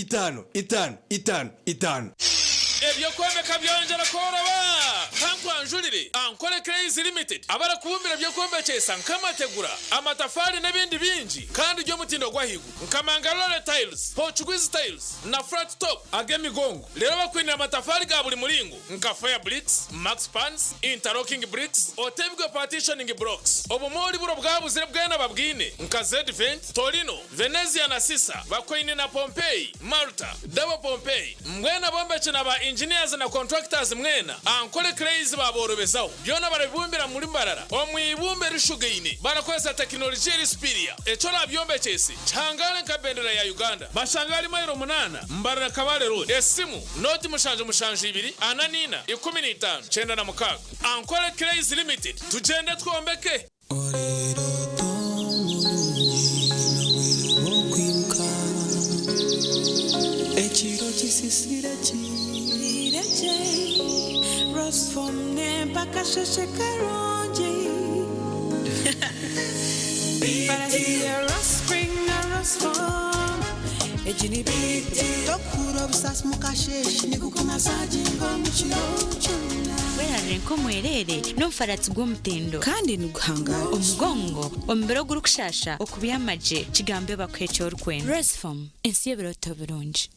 [SPEAKER 27] 4 5 5 5 5.
[SPEAKER 28] Eby'okwombeka byongyera kworoba! Kankwanjurire Ankole Clays Limited abarikubumbira eby'okwombekyesa nk'amategura, amatafaari n'ebindi bingi kandi by'omutindo gw'ahaiguru nka Mangalore Tiles, Portuguese Tiles na Flat Top ag'emigongo. Reero bakwinire amatafaari ga buri muringo nka Fire Bricks, Max Pans, Interlocking Bricks, Otebwe Partitioning Blocks. Obumoori buro bwabuzire bwena babwine nka Z-Vent, Torino, Venezia na Sisa, Bakwaine na Pompeii, Malta, Double Pompeii. Mbwenu abombeki na ba engineers na contractors mwena, Ankole Clays baaborobezaho. Byona barabibumbira muri Mbarara omu ibumba erishugaine barakozesa tekinologiya eri superior. Eki orabyombekyese kihangaare nka bendera ya Uganda. Bashange ahari mailo munaana, Mbarara Kabale Road. Esimu, nooti 772 44 15 96. Ankole Clays Limited, tugyende twombeke!
[SPEAKER 29] Ekiro kisisire kiire gye Rosform nempa akasheshe karungi Farasi ya Rospring na Rosform egi ni BT.
[SPEAKER 30] Tokuhurira obusaasi mukasheeshe nigukumasaginga omu kiro kyona.
[SPEAKER 31] Werarire nk'omwereere n'omufaratsi gw'omutindo.
[SPEAKER 32] Kandi niguhangaara.
[SPEAKER 31] Omugongo, omubiri ogurikushaasha, okubyama gye, kigambe bakuhe eki orikwenda. Rosform, ensi y'ebirooto birungi.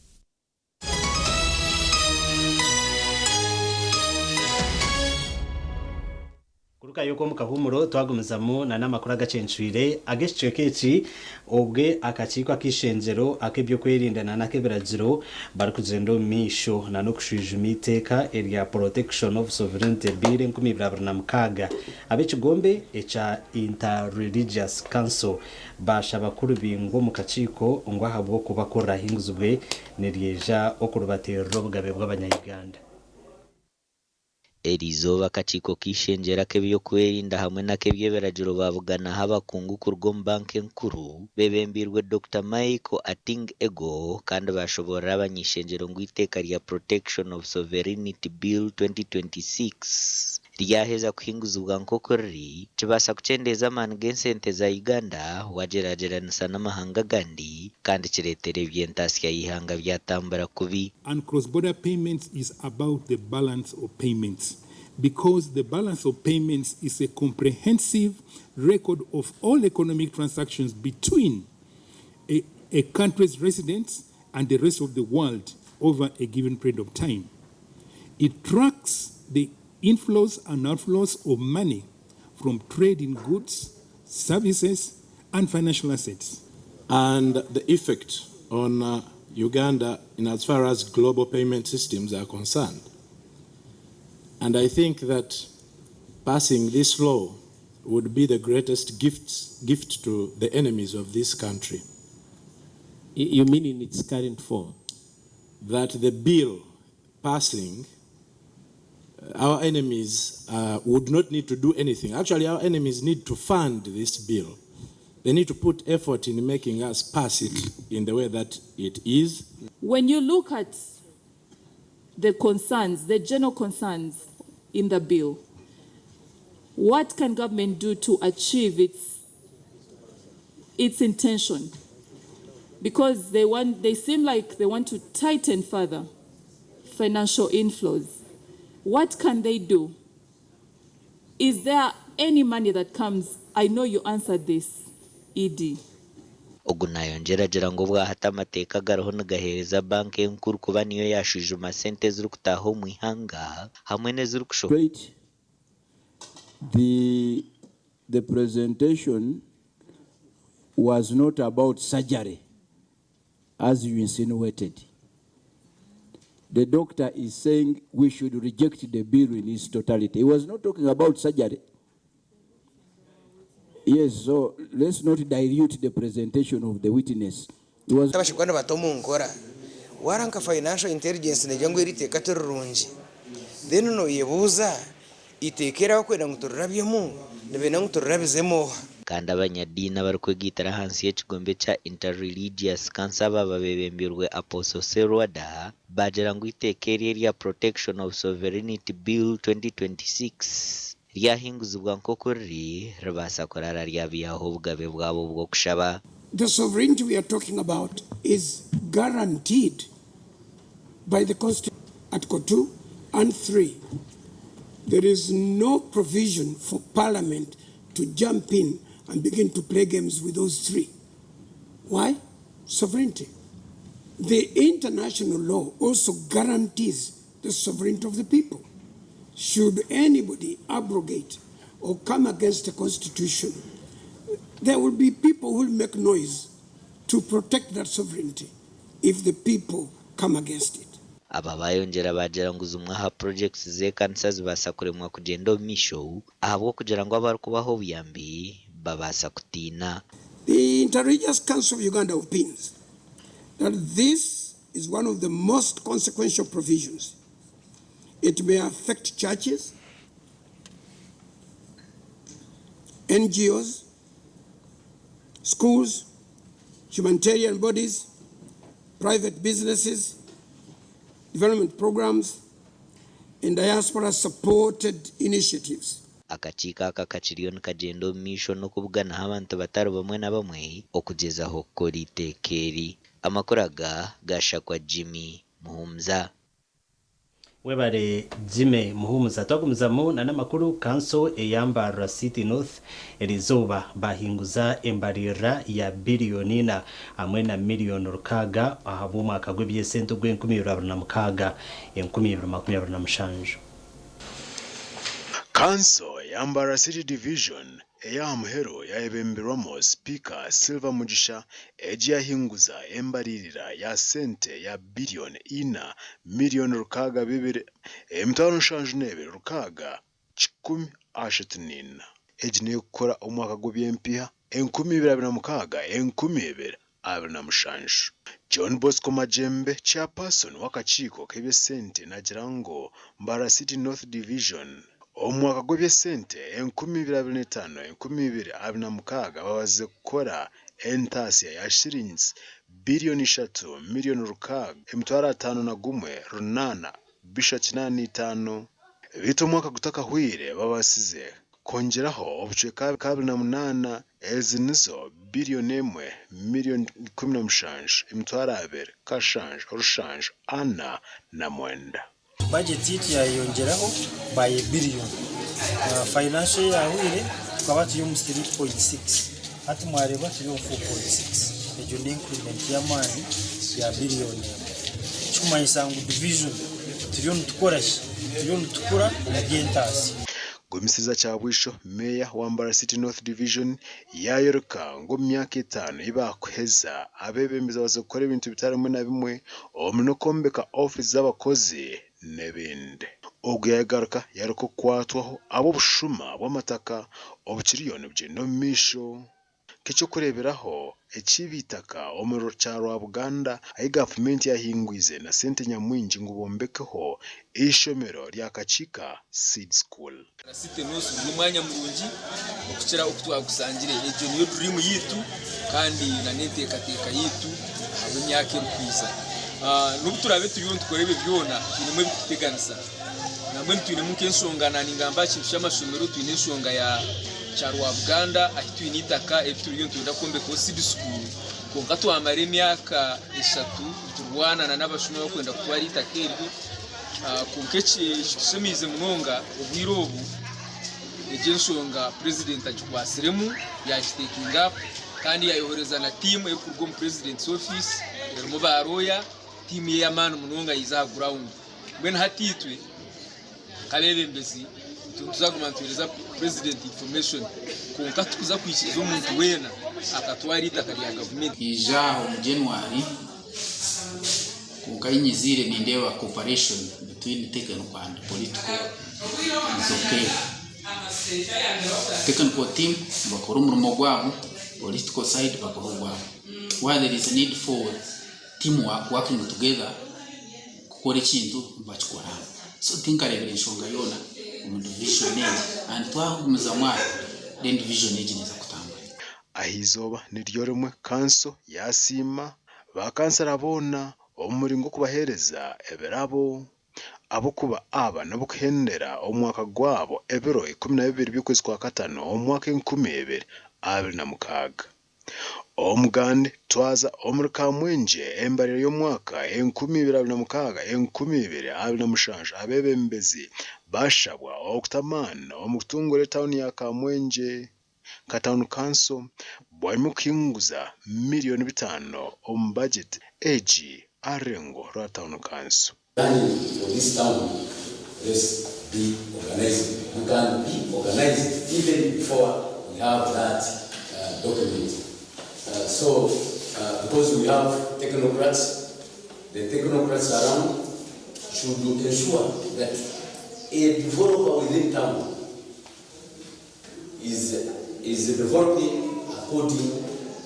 [SPEAKER 2] Kurugayo okwo omu kahuumuro twagumizamu na n'amakuru agacencwire ag'ekicweka eki obwe akakiiko ak'eishengyero ak'eby'okwerinda na n'ak'ebiragiro barikugyenda omu maisho na n'okushwijuma eiteeka erya Protection of Sovereignty Bill 2026 ab'ekigombe ekya Inter-Religious Council baashaba kurubingwa omu kakiiko ngu ahabw'okuba ku rirahinguzibwe niryeija okurubatirira obugabe bw'abanya-Uganda.
[SPEAKER 33] Eriizooba akakiiko k'eishengyero ak'eby'okwerinda hamwe n'ak'eby'ebiragiro baabuganaho abakungu kuruga omu banka enkuru beebembeirwe Dokita Michael Ating Ego kandi baashoboorora abany'eishengyero ngu eiteeka rya Protection of Sovereignty Bill 2026 Ryaheza kuhinguzibwa nk'oku riri, kibaasa kukyendeeza amaani g'ensente za Uganda wagyeragyeranisa n'amahanga agandi kandi kireetera eby'entaasya y'eihanga byatambura kubi.
[SPEAKER 1] And cross border payments is about the balance of payments because the balance of payments is a comprehensive record of all economic transactions between a, a country's residents and the rest of the world over a given period of time. It tracks the inflows and outflows of money from trade in goods, services, and financial assets.
[SPEAKER 4] And the effect on Uganda in as far as global payment systems are concerned. And I think that passing this law would be the greatest gift to the enemies of this country.
[SPEAKER 5] You mean in its current form?
[SPEAKER 4] That the bill passing, our enemies would not need to do anything. Actually, our enemies need to fund this bill. They need to put effort in making us pass it in the way that it is.
[SPEAKER 6] When you look at the concerns, the general concerns in the bill, what can government do to achieve its intention? Because they seem like they want to tighten further financial inflows. What can they do? Is there any money that comes? I know you answered this, ED.
[SPEAKER 33] Ogu nayongyera agira ngu obwahati amateeka agariho nigaheereza banka enkuru kuba niyo yashwijuma sente ezirikutaaha omu ihanga hamwe n'ezirikushohoka.
[SPEAKER 10] Great. The presentation was not about surgery, as you insinuated. The doctor is saying we should reject the bill in its totality. He was not talking about surgery. Yes, so let's not dilute the presentation of the witness. He was
[SPEAKER 16] Abashirwa nibato omu nkora waranka financial intelligence negira ngu eri iteeka ti rirungi, then noyebuuza iteeka eri abakwenda ngu turirabyemu nibenda ngu turirabizemu oha?
[SPEAKER 33] Kandi abanyadiini abarikwegaitira ahansi y'ekigombe kya Inter-Religious Council aba babebembirwe Apostle Serwada bagira ngu iteeka eri erya Protection of Sovereignty Bill 2026 ryahinguzibwa nk'oku riri ribaasa kurara ryabihaho obugabe bwabo bw'okushaba.
[SPEAKER 19] The sovereignty we are talking about is guaranteed by the Constitution, Article 2 and 3. There is no provision for Parliament to jump in and begin to play games with those three. Why? Sovereignty. The international law also guarantees the sovereignty of the people. Should anybody abrogate or come against the Constitution, there will be people who will make noise to protect that sovereignty if the people come against it.
[SPEAKER 33] Aba bayongyera bagira ngu zimwe aha projects z'ekanisa zibaasa kuremwa kugyenda omu maisho ahabw'okugira ngu abarikubaha obuyambi babaasa kutiina.
[SPEAKER 19] The Interreligious Council of Uganda opines that this is one of the most consequential provisions. It may affect churches, NGOs, schools, humanitarian bodies, private businesses, development programs, and diaspora supported initiatives.
[SPEAKER 33] Akakiiko aka kakiriyo nikagyenda omu maisho n'okubuganaho abantu batari bamwe na bamwe okugyezaho kukora iteeka eri. Amakuru aga gashakwa Jimmy Muhumuza.
[SPEAKER 2] Webare Jimmy Muhumuza. Twagumizamu na n'amakuru, kanso eya Mbarara City North eriizooba bahinguza embaririra ya 4 hamwe na 6 miliyoni ahabw'omwaka gw'ebyesente ogw'e2026 2027.
[SPEAKER 20] Kanso ya Mbarara City Division eya muheru yayebemberwamu Sipiika Silver Mugisha, egi yahinguza embaririra ya sente ya 4 miliyoni 602 726 634. Egi niyo kukora omwaka gw'ebyempiha 2026 2027. John Bosco Majembe, chairperson w'akakiiko k'ebyesente, nagira ngu Mbarara City North Division omwaka gw'ebyesente 2025 2026 babaze kukora entaasya ya shilingi 3 miliyoni 6 501 885. Beitu omwaka gutakahweire babaasize kwongyeraho obucweka 28, ezi nizo biriyoni emwe, miriyoni 17, 200, kashanju, rushanju, ana na mwenda.
[SPEAKER 3] Bajeti yaitu yayeyongyeraho by a billion. Financial year eyahweire tukaba turi omu 3.6 hati mwareeba turi omu 4.6 egyo ni increment y'amaani ya billion emwe. Ekirikumanyisa ngu division turiyo nitukora ki? Turiyo nitukura omu by'entaasya.
[SPEAKER 20] Gumisiriza Kyabwisho, Meeya wa Mbarara City North Division yaayoreka ngu omu myaka etaano ei baakuheza, abeebembezi babaasize kukora ebintu bitari bimwe na bimwe omuri n'okwombeka ofiisi z'abakozi n'ebindi. Ogu yaagaruka yaareka okukwatwaho ahabw'obushuma bw'amataka obukiriyo nibugyenda omu maisho. Nk'eky'okureeberaho, ekiiba eitaka omuri Kyarwabuganda ahi gavumenti yahingwize na sente nyamwingi ngu bombekeho eishomero rya Kakiika Seed School.
[SPEAKER 7] City North guri omwanya murungi okukira oku twagushangire. Egyo niyo dream yaitu kandi na n'enteekateeka yaitu ahabw'emyaka erikwija. N'obu turaabe turiyo nitukora ebyo byona, twinemu ebirikututeganisa. Nambwenu twinemu nk'enshonga naaningamba aha kintu ky'amashomero, twine enshonga ya Kyarwabuganda ahi twine eitaka eri turiyo nitwenda kwombekaho seed school kwonka twamara emyaka eshatu niturwana n'abashuma abarikwenda kutwara eitaka eryo. Kwonka ekitushemeize munonga obwire obu egyo enshonga purezidenti agikwatsiremu yaagitekinga apu kandi yaayohereza na tiimu erikuruga omu purezident's ofiisi erimu baarooya, tiimu ye ey'amaani munonga yaija aha gurawundi. Mbwenu hati itwe nk'abeebembezi nitwe nituzaguma nituheereza purezidenti information kwonka titukuza kwikiriza omuntu weena akatwara eitaka rya gavumenti.
[SPEAKER 8] Nkaija aha omu January kwonka ahi nyiziire nindeeba cooperation between technical and political is okay. Technical team nibakora omurimo gwabo, political side bakora ogwabo. Where there is need for team work, working together kukora ekintu nibakikora. So tinkareebire nshonga yoona omu division egi and twagumizamu aha then division egi neeza kutambura.
[SPEAKER 20] Aha izooba niryo rimwe kanso yaasiima baakansara boona omu muringo gw'okubaheereza ebirabo ahabw'okuba aba n'ab'okuhendera omwaka gwabo ebiro 12 by'okwezi kwa Katano omu mwaka 2026. Omugande twaza omuri Kamwengye embarira y'omwaka 2026, 2027 abeebembezi baashabwa okuta amaani omu kutunguura etauni ya Kamwengye nka tauni kanso bwanyima y'okuhinguza miriyoni bitaano omu bajeti egi aha rurengo rwa tauni kanso.
[SPEAKER 11] Planning for this town let's be organized we can be organized even before we have that document so because we have technocrats the technocrats around should ensure that a developer within town is is developing according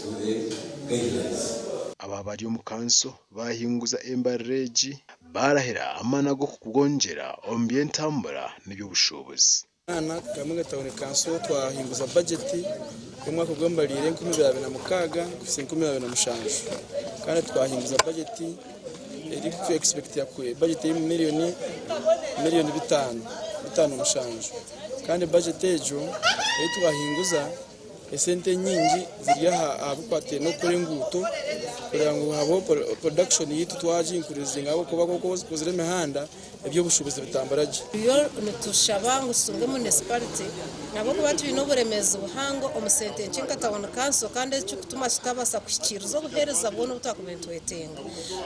[SPEAKER 11] to the guidelines.
[SPEAKER 20] Aba bari omu kanso baahinguza embarira egi, baarahira amaani ag'okubwongyera omu by'entambura n'eby'obushuubuzi.
[SPEAKER 12] Mwana Kamwenge Town Kanso twahinguza bajeti y'omwaka ogw'embarira 2026 kuhitsya 2027 kandi twahinguza bajeti erikutu expectinga bajeti eri omu miriyoni bitaano mushanju. Kandi bajeti egyo ei twahinguza, esente enyingi ziri aha bikwatiraine n'okukora enguuto kureba ngu habeho production yaitu twagi increasinga ahabw'okuba ku orikuba okozire emihanda, eby'obushuubuzi bitambura gye.
[SPEAKER 13] Turiyo nitushaba ngu tutunge municipality ahabw'okuba twine oburemeezi buhango omu sente nkye nka tawuni kanso kandi ekirikutuma tutabaasa kuhikiiriza obuheereza bwona obu twakubaire nitwetenga.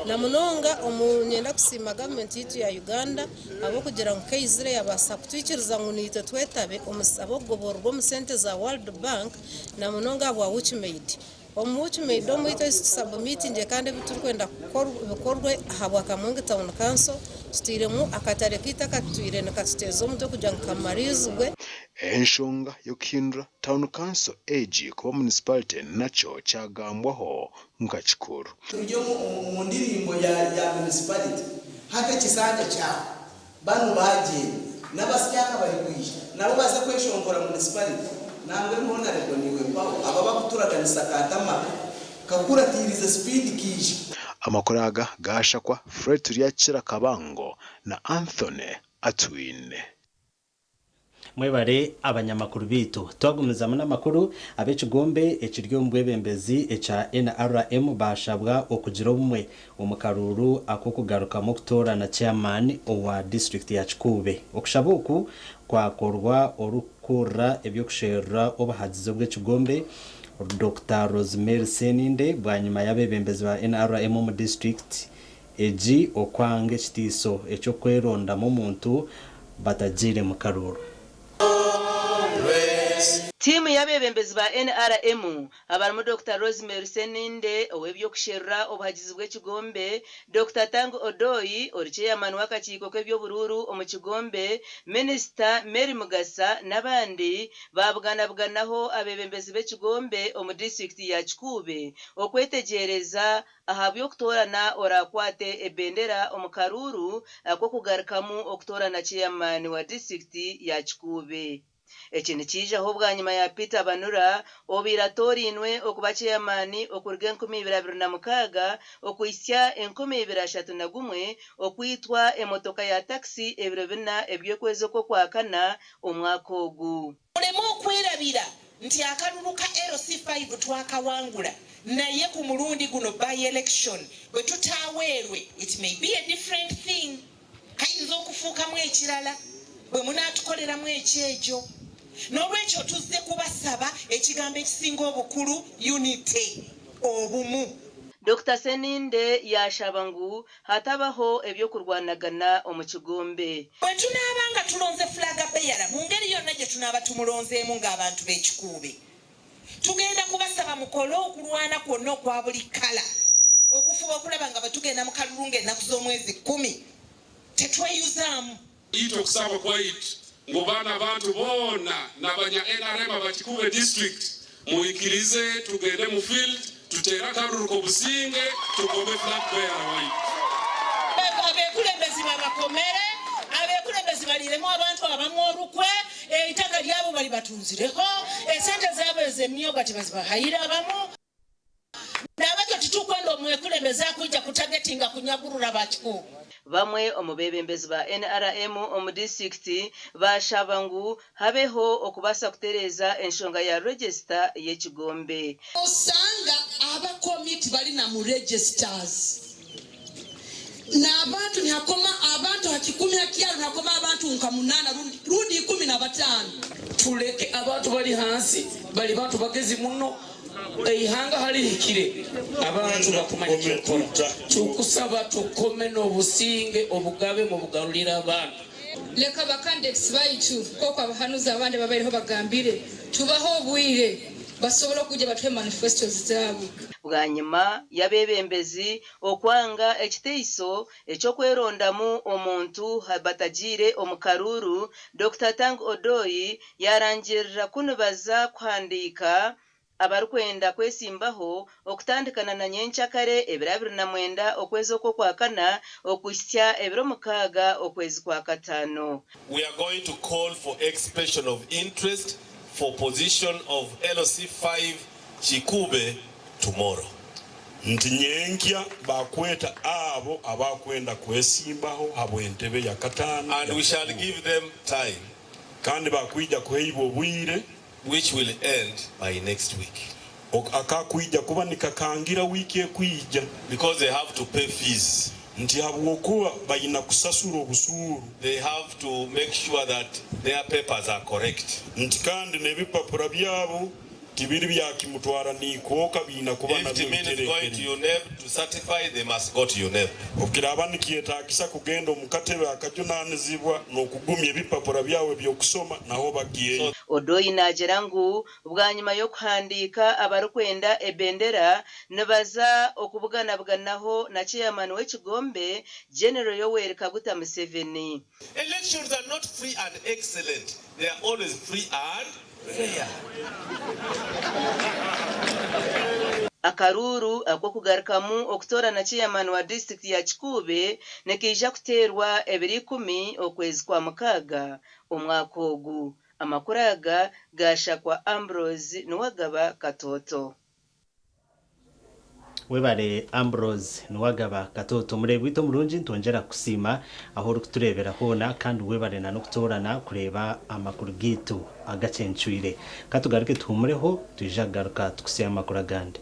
[SPEAKER 13] Na munonga omu niinyenda kusiima gavumenti yaitu ya Uganda Ahabw'okugira ngu keizire yabaasa kutwikiriza ngu naitwe twetabe omu ab'okugobororwa omu sente za World Bank na munonga ahabwa Wikimeid. Omu Wikimeid omu itwe ezi tusabumitingire kandi ebi turikwenda bikorwe ahabwa Kamwenge Town Council tutairemu akatare kaitu akatwire nikatuteeza omutwe kugira ngu kamariizibwe.
[SPEAKER 20] Enshonga y'okuhindura Town Council egi kuba Municipality nakyo kyagambwaho nka kikuru.
[SPEAKER 14] Turi omu ndirimbo ya municipality hati ekisanja kyawe banu bagyenda nabasyaka barikwija nabo baze kweshongora municipality nambwenu honarebo niiwe mpaho abo abakuturaganisa ka tarmac kakuratirize speed kaija.
[SPEAKER 20] Amakuru aga gaashakwa Fred Turyakira Kabango na Anthony Atwine.
[SPEAKER 2] Mwebare abanyamakuru baitu. Twagumizamu n'amakuru, ab'ekigombe ekiri omu bwebembezi ekya NRM baashabwa okugira obumwe omu karuuru ak'okugarukamu okutoorana Chairman owa disiturikiti ya Kikuube. Okushaba oku kwakorwa orikukurira eby'okusherura obuhagizi obw'ekigombe, Dokita Rosemary Sseninde bwanyima y'abeebembezi ba NRM omu disiturikiti egi okwanga ekitiiso eky'okwerondamu omuntu batagiire mu karuuru.
[SPEAKER 9] Tiimu y'abeebembezi ba NRM abarimu Dokita Rosemary Sseninde ow'eby'okusherura obuhagizi bw'ekigombe, Dokita Tang Odoi ori ceeyamaani w'akakiiko k'eby'oburuuru omu kigombe, Minisita Mary Mugasa n'abandi baabuganabuganaho abeebembezi b'ekigombe omu disiturikiti ya Kikuube okwetegyereza ahabw'okutoorana oraakwate ebendera omu karuuru ak'okugarukamu okutoorana Ceyamaani wa disiturikiti ya Kikuube. Eki nikiijaho bwanyima ya Peter Banura obaire atoorainwe okuba Ceyamaani okuruga 2026 okuhitsya 2031 okwitwa emotoka ya takisi ebiro bina eby'okwezi okw'Okwakana omwaka ogu.
[SPEAKER 15] Muleme okwerabira nti akalulu ka LC5 twakawangula naye ku mulundi guno by election bwe tutaaweerwe it may be a different thing, kayinza okufuukamu ekirala bwe munaatukoleramu ekyejo. Noolwekyo tuzze kubasaba ekigambo ekisinga obukulu unity, obumu.
[SPEAKER 9] Dokita Sseninde yaashaba ngu hatabaho eby'okurwanagana omu kigombe.
[SPEAKER 15] Bwe tunaaba nga tulonze Flag Bearer mu ngeri yonna gye tunaaba tumulonzeemu ng'abantu b'e Kikuube, tugenda kubasaba mukole okulwana kwonna okwa buli kkala okufuba okulaba nga bwe tugenda mu kalulu ng'ennaku z'omwezi kkumi tetweyuzaamu.
[SPEAKER 17] Itwe okusaba kwaitu ngu banu abantu boona nabanya nrm aba Kikuube district mwikirize tugende mu field tuteere akaruru kobusinge tugobe flag bearer waitu.
[SPEAKER 18] Abekulembezi babakomere, abekulembezi baliiremu abantu abamwe orukwe, eitaka ryabo baribatunzireho, esente zaabo ez'emyoga tibazibahaire abamu. Nahabwekyo titukwenda omwekulembezi akwija kutagetinga kunyagurura ba Kikuubo.
[SPEAKER 9] Bamwe omu beebembezi ba NRM omu disiturikiti baashaba ngu habeho okubaasa kutereeza enshonga ya regisita y'ekigombe.
[SPEAKER 18] Osanga abakomi tibali na mu registers nabantu nihakoma abantu ha kikumi ha kyaro nihakoma abantu nka munana rundi 15.
[SPEAKER 21] Tuleke abantu bali hansi bali bantu bagezi muno eihanga halihikire abantu bakumanya ekyokukora tukusaba tukome nobusinge obugabe mubugarurire abantu.
[SPEAKER 22] Leka ba candidates baitu nk'oku abahanuzi abandi ababaireho bagambire, tubahe obwire basobole okwija batuhe manifestos zaabo.
[SPEAKER 9] Bwanyima y'abeebembezi okwanga ekiteiso eky'okwerondamu omuntu batagiire omu karuuru, Dokita Tang Odoi yaarangirira ku nibaza kuhandiika abarikwenda kwesimbaho okutandikana na nyenkyakare ebiro 29 okwezi okw'Okwakana okuhitsya ebiro 6 okwezi kwa Kataano.
[SPEAKER 17] We are going to call for expression of interest for position of LC5 Kikuube tomorrow.
[SPEAKER 23] Nti nyenkya bakweta abo abakwenda kwesimbaho habw'entebe ya kataano
[SPEAKER 17] And
[SPEAKER 23] ya
[SPEAKER 17] we shall
[SPEAKER 23] Kikuube.
[SPEAKER 17] give them time.
[SPEAKER 23] Kandi bakwija kuheibwa obwire.
[SPEAKER 17] Which will end by next week.
[SPEAKER 23] Akakwija kuba nikakangira wiiki ekwija.
[SPEAKER 17] Because they have to pay fees.
[SPEAKER 23] Nti habwokuba baina kusasura obusuuru.
[SPEAKER 17] They have to make sure that their papers are correct.
[SPEAKER 23] Nti kandi n'ebipapura byabo tibiri bya kimutwara niikwoka biina kuba
[SPEAKER 17] If
[SPEAKER 23] nabyo
[SPEAKER 17] it means going to
[SPEAKER 23] bitereekerire.
[SPEAKER 17] UNEB to certify, they must go to UNEB.
[SPEAKER 23] Obu kiraaba nikyetaagisa kugenda omu katebe akajunaanizibwa n'okugumya ebipapura byawe by'okusoma, naho bagyeyo.
[SPEAKER 9] Odoi naagira ngu bwanyima y'okuhandiika abarikwenda ebendera nibaza okubuganabuganaho na Ceyamaani w'ekigombe, General Yoweri Kaguta Museveni.
[SPEAKER 17] Elections are not free and excellent, they are always free and fair.
[SPEAKER 9] Akaruuru ak'okugarukamu okutoorana Ceyamaani wa disiturikiti ya Kikuube nikaija kuteerwa ebiro ikumi okwezi kwa Mukaaga omwaka ogu. Amakuru aga gaashakwa Ambrose Niwagaba Katooto.
[SPEAKER 2] Webare Ambrose Nuwagaba Katoto omureebi waitu omurungi nitwongyera kukusiima ahu orikutureebera hoona kandi webare na n'okutoorana kureeba amakuru gaitu agacencwire. Katugaruke tuhumureho twija kugaruka tukutsye amakuru agandi.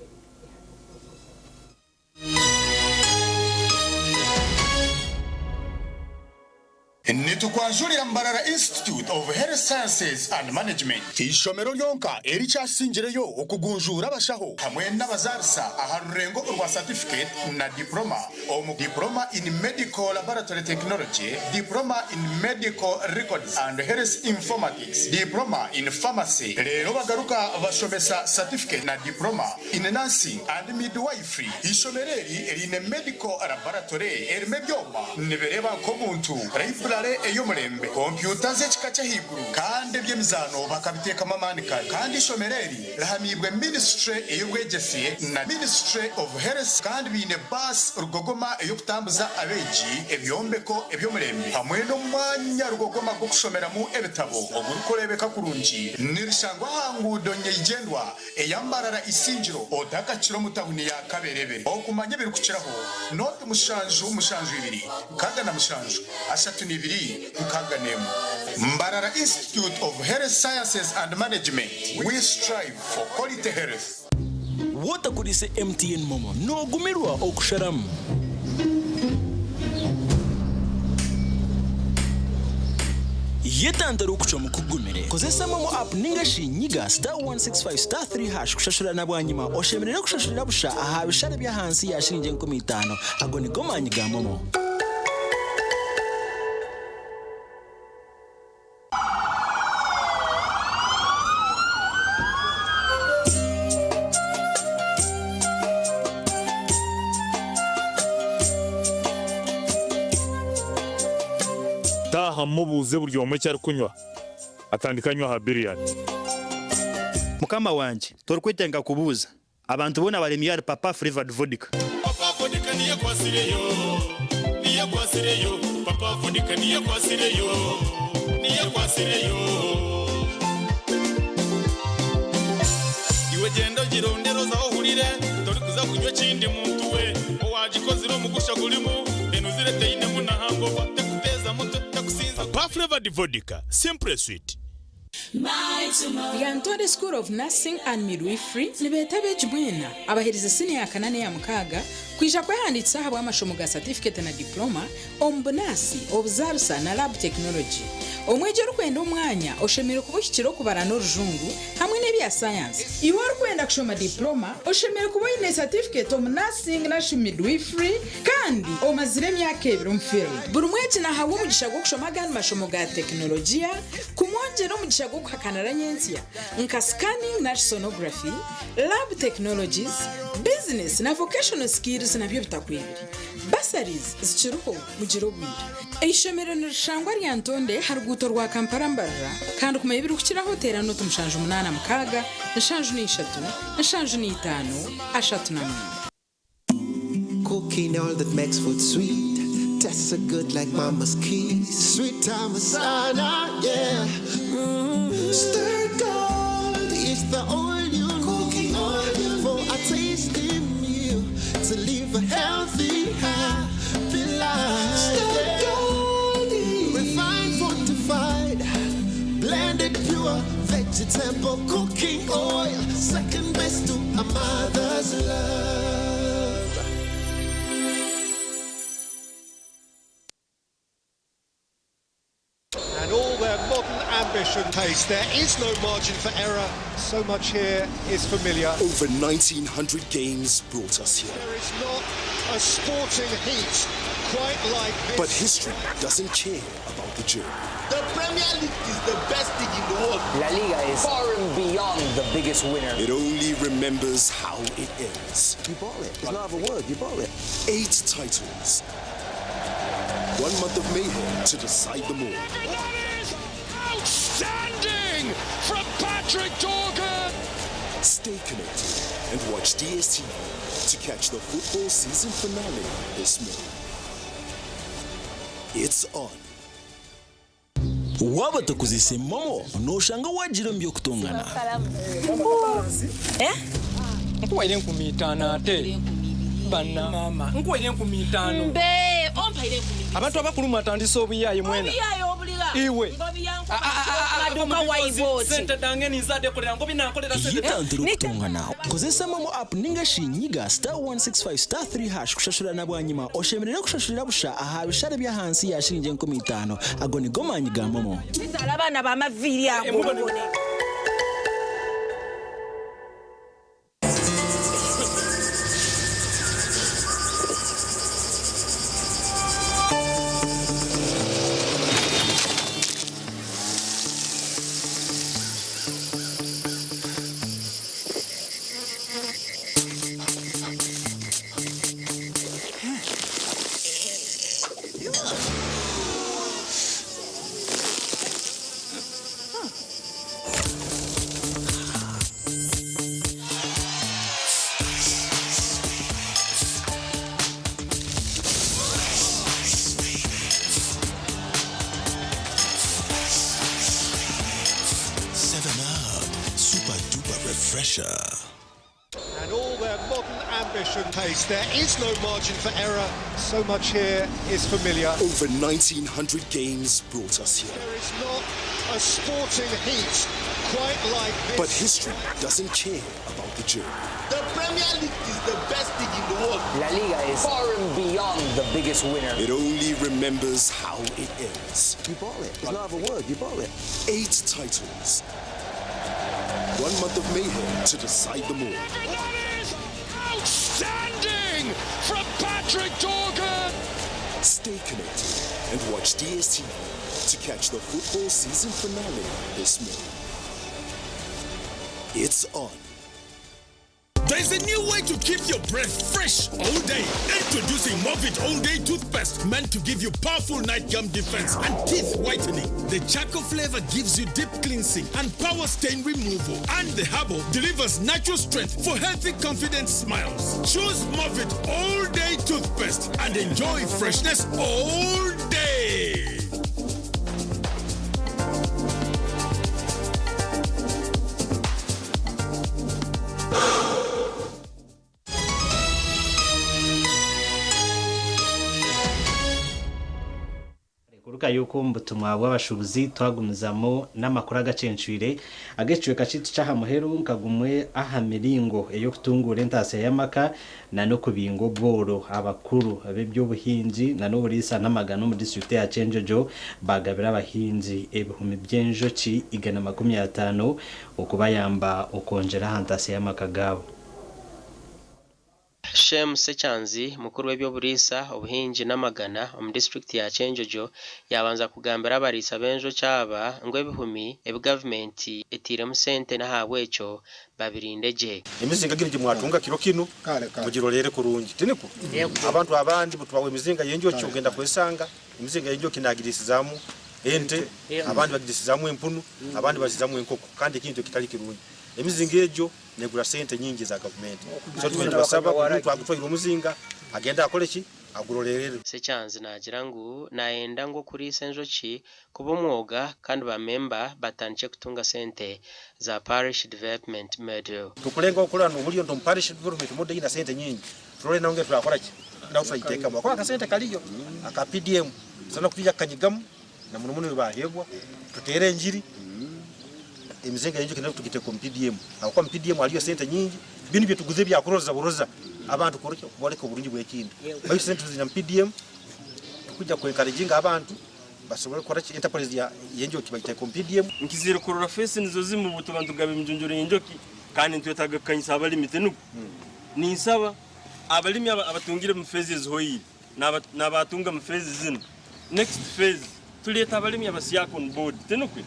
[SPEAKER 1] Nitukwanjurira Mbarara Institute of Health Sciences and Management, eishomero ryonka erikyasingireyo okugunjuura abashaho hamwe n'abazaarisa aha rurengo orwa Certificate na Diploma omu Diploma in Medical Laboratory Technology, Diploma in Medical Records and Health Informatics, Diploma in Pharmacy reero bagaruka bashomesa Certificate na Diploma in Nursing and Midwifery. Eishomero eri riine Medical Laboratory erimu ebyoma nibireeba nk'omuntu, Raiburare ey'omurembe, kompyuta z'ekika ky'ahaiguru kandi eby'emizaano bakabiteekamu amaani kare. Kandi eishomero eri rihamiibwe Minisitule ey'obwegyese na Ministry of Health kandi baine baasi rugogoma ey'okutambuza abeegi, ebyombeko eby'omurembe hamwe n'omwanya rugogoma gw'okushomeramu ebitabo ogurikureebeka kurungi. Nirishangwa aha nguudo nyeigyendwa eya Mbarara Isingiro otakakira omu tahuni ya Kaberebere. Okumanya ebirikukiraho, noti mushanju mushanju ibiri 67 32 61. Mbarara Institute of Health Sciences and Management, we strive for quality health.
[SPEAKER 4] Wootakuriise MTN MoMo noogumirwa okusharamu. Yetantare okucwamu kugumire. Kozesa MoMo app ninga shi nyiga *165*3# kushashura na bwanyima oshemerere kushashurira busha aha bishare by'ahansi ya shiringi 5,000. Ago nigo maanyi ga MoMo.
[SPEAKER 5] Taaha mubuuze buri omwe eki arikunywa, atandike anywe aha biryani.
[SPEAKER 6] Mukama wangye, torikwetenga kubuuza. Abantu boona baremire ahari Papa Flavored Vodka.
[SPEAKER 24] Papa Vodka niyo ekwasireyo, niyo ekwasireyo, Papa Vodka niyo ekwasireyo, niyo ekwasireyo. Iwe gyenda ogirondere oze ohurire, torikuza kunywa ekindi muntu we. Owagikozire omugusha gurimu, enuzire teinemu na hangover, tekuteeza mutwe, tekusinza.
[SPEAKER 5] Papa Flavored Vodka, simply sweet.
[SPEAKER 25] Lyantonde School of Nursing and Midwifery nibeeta abeegi mwena abaherize siniya ya kana n'eya mukaaga kwija kwehandiikisa ahabw'amashomo ga satifiketi na diploma omu bunaasi, obuzaarisa na lab technology. Omwegi orikwenda omwanya oshemereire kuba ohikire okubara n'orujungu hamwe n'ebya sayansi. Iwe orikwenda kushoma diploma oshemereire kuba oine satifiketi omu nursing narishi midwifery kandi omazire emyaka ebiri omu field. Buri mwegi nahabwa omugisha gw'okushoma agandi mashomo ga tekinologiya kumwongyera omugisha gw'okuhakanira nyentsya nka scanning nari sonography, lab technologies, business na vocational skills nabyo bitakwebire. Bursaries zikiriho mugire obwire. Eishomero nirishangwa Lyantonde aha ruguuto rwa Kampala Mbarara kandi kumanya ebirikukiraho teera nooti 786 75 39.
[SPEAKER 26] Cooking all that makes food sweet. Tastes so good like mama's kiss. Sweet time sana, yeah. Stir gold is the oil you need for a tasty meal to live a healthy, happy life. Stir gold, refined, fortified, blended pure vegetable cooking oil. Second best to a mother's love.
[SPEAKER 27] And all their modern ambition pace. There is no margin for error. So much here is familiar.
[SPEAKER 28] Over 1,900 games brought us here.
[SPEAKER 27] There is not a sporting heat quite like this.
[SPEAKER 28] But history doesn't care about the journey.
[SPEAKER 14] The Premier League is the best league in the world.
[SPEAKER 33] La Liga is far and beyond the biggest winner.
[SPEAKER 28] It only remembers how it ends.
[SPEAKER 33] You bought it. It's not a word. You bought it.
[SPEAKER 28] Eight titles. One month of mayhem to decide them all.
[SPEAKER 27] Outstanding from Patrick Dorgan.
[SPEAKER 28] Stay connected and watch DSTV to catch the football season finale this May. It's on.
[SPEAKER 4] Waaba otakozese MoMo, nooshanga waagira omu by'okutongana.
[SPEAKER 29] Nkuwaire 5000 ate.
[SPEAKER 3] Bana mama nkuwaire 5000.
[SPEAKER 18] Mbe ompaire 2000.
[SPEAKER 3] Abantu abakulu mwatandise obuyaye mwena.
[SPEAKER 18] Obuyaye obuligha.
[SPEAKER 3] Iwe.
[SPEAKER 18] Maduka waiboti.
[SPEAKER 3] Sente dange nizade kolera ngobi nankolera sente.
[SPEAKER 4] Yitantire okutongana. Kozesa MoMo app ninga shi nyiga star 165 star 3 hash kushashura na bwanyima oshemerere kushashurira busha aha bishare by'ahansi ya shilingi 5000. Ago nigo maanyi ga MoMo.
[SPEAKER 18] Nzala abaana b'amaviiri ago.
[SPEAKER 28] 7 Up, super duper refresher.
[SPEAKER 27] And all their modern ambition pace. There is no margin for error. So much here is familiar.
[SPEAKER 28] Over 1,900 games brought us here.
[SPEAKER 27] There is not a sporting heat quite like this.
[SPEAKER 28] But history doesn't care about the journey.
[SPEAKER 7] The Premier League is the best league in the world.
[SPEAKER 8] La Liga is far and beyond the biggest winner.
[SPEAKER 28] It only remembers how it ends.
[SPEAKER 8] You bought it. It's not a word. You bought it.
[SPEAKER 28] 8 titles. 1 month of mayhem to decide them all.
[SPEAKER 27] Outstanding from Patrick Dorgan.
[SPEAKER 28] Stay connected and watch DSTV to catch the football season finale this May. It's on.
[SPEAKER 24] There's a new way to keep your breath fresh all day. Introducing Movit All Day Toothpaste, meant to give you powerful night gum defense and teeth whitening. The charcoal flavor gives you deep cleansing and power stain removal. And the herbal delivers natural strength for healthy, confident smiles. Choose Movit All Day Toothpaste and enjoy freshness all day.
[SPEAKER 2] Kuruka yuko omu butumwa bw'abashuubuzi twagumizamu n'amakuru agacencwire ag'ekicweka kyaitu ky'aha muheru nkagumwe aha miringo ey'okutunguura entaasya y'amaka n'okubinga obworo. Abakuru ab'eby'obuhingi n'oburiisa n'amagana omu disiturikiti ya Kyenjojo bagabira abahingi ebihumi by'enjoki 150 okubayamba okwongyera aha ntaasya y'amaka gaabo.
[SPEAKER 10] Shem Sekyanzi, mukuru w'ebyoburiisa, obuhingi n'amagana omu disiturikiti ya Kyenjojo yabanza kugambira abariisa b'enjoki aba ngu ebihumi ebi gavumenti etiiremu sente n'ahabwekyo babirinde gye.
[SPEAKER 11] Emizinga gino gimwatunga kiro kinu mugirorere kurungi tiniko abantu abandi butwawe emizinga y'enjoki ogenda kwesanga emizinga y'enjoki nagirisizamu ente, abandi bagirisizamu empunu, abandi basizamu enkoko, kandi ekintu kitali kirungi. Emizinga egyo negura sente nyingi za gavumenti. So tugenda basaba omuntu agutwaire omuzinga agenda akole ki agurorerere.
[SPEAKER 10] Sekyanzi nagira ngu nayenda ngu okuriisa enjoki kuba omwoga kandi bamemba batandike kutunga sente za Parish Development Model.
[SPEAKER 11] Tukulenga okulana obulyo nti Parish Development Model ina sente nyingi. Turole naonge turakora ki nawe turayiteekamu akuba akasente kaliyo aka PDM sana kuija kanyigamu na muno muno bahebwa tutere enjiri emizinga y'enjoki nayo tugiteeka omu PDM ahakuba mu PDM hariyo sente nyingi binu byetuguze byakuroza buroza abantu kuboleka oburungi bw'ekintu baitu sente tuzina mu PDM tukujja kwenkarejinga abantu basobole kukora ki enterprise y'enjoki bagiteeka omu PDM.
[SPEAKER 12] Nkizire kurora fesi nizo zimu butu bantu gabe emijunjuro y'enjoki kandi nitwetaaga kukanyisa abalimi tinuku ninsaba abalimi abatungire mu fezi ezihoire n'abatunga mu fezi zino next phase tuleeta abalimi abasyaka on board tinukwe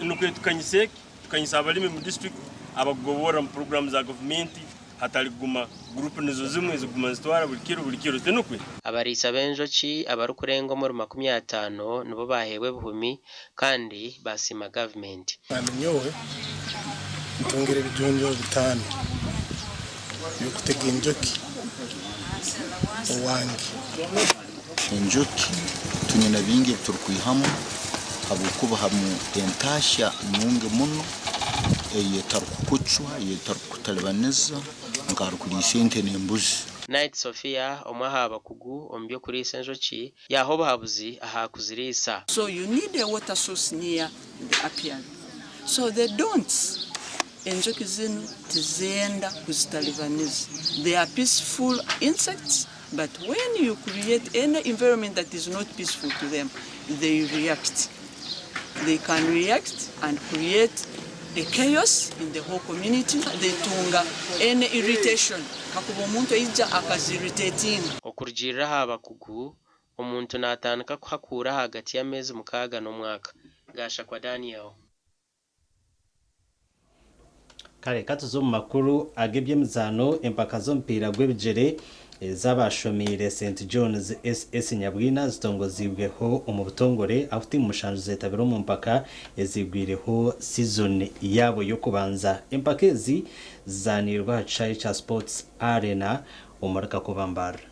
[SPEAKER 12] nukwe tukanyisa eki tukanyisa abalimi mu district abagobora mu program za gavumenti hatari kuguma gurupu nizo zimwe ziguma zitwara buri kiro buri kiro tinukwe.
[SPEAKER 10] Abariisa b'enjoki abarikurenga omuri 50 nibo baheebwa ebihumi kandi basiima gavumenti.
[SPEAKER 13] Nyowe ntungire ebijunjo 5 by'okutega enjoki owange.
[SPEAKER 16] Enjoki tunyina bingi ebiturukwihamu habwokuba hamu entasya nungi muno eyetarukukucwa, eyetarukukutalibaniza nkarukuliisa ente n'embuzi.
[SPEAKER 10] Knight Sophia omwe aha bakugu omu by'okuriisa enjoki yaaha obuhabuzi aha kuziriisa.
[SPEAKER 1] So you need a water source near the apiary. So the don'ts, enjoki zinu tizenda kuzitalibaniza. They are peaceful insects but when you create any environment that is not peaceful to them, they react. They can react and create a chaos in the whole community. They tunga any irritation kakuba omuntu aija akaziirritatinga.
[SPEAKER 10] Okurugiirira aha bakugu, omuntu naatandika kuhakuura ahagati y'ameezi 6 n'omwaka. Gashakwa Daniel.
[SPEAKER 2] Kare katuze omu makuru ag'eby'emizaano. Empaka z'omupiira gw'ebigyere ez'abashomiire St John's SS Nyabwina zitongoziibweho omu butongore ahu tiimu 7 zetabire omu mpaka ezigwireho sizoni yaabo y'okubanza. Empaka ezi zizaaniirwe aha kishaayi kya Sports Arena omuri Kakoba Mbarara.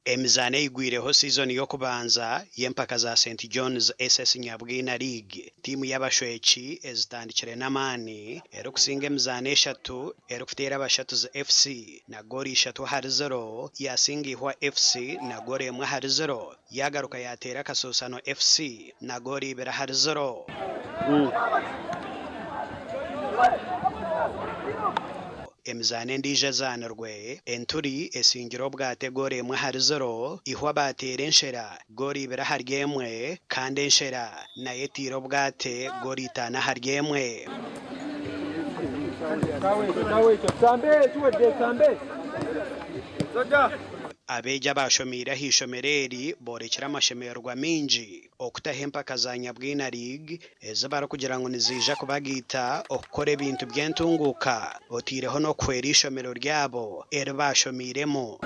[SPEAKER 9] Emizaano eigwireho sizoni y'okubanza y'empaka za St John's SS Nyabwina League, tiimu y'abashweki ezitandikire n'amaani erikusinga emizaano 3 erikuteera Abashatuzi FC na goolo 3-0, yasinga Ihwa FC na goolo 1-0, yagaruka yateera Kasuusano FC na goolo 2-0. Emizaano endiijo ezaanirwe, Enturi esingire Obwate goolo 1-0, Ihwa baateera Enshera goolo 2-1 kandi Enshera nayo etiire Obwate goolo 5-1. Abeegi abashomiire aha ishomero eri boorekire amashemererwa maingi okutaho empaka za Nyabwina League ezi barikugira ngu niziija kubagaita okukora ebintu by'entunguuka oteireho n'okuhwera eishomero ryabo eri baashomiiremu.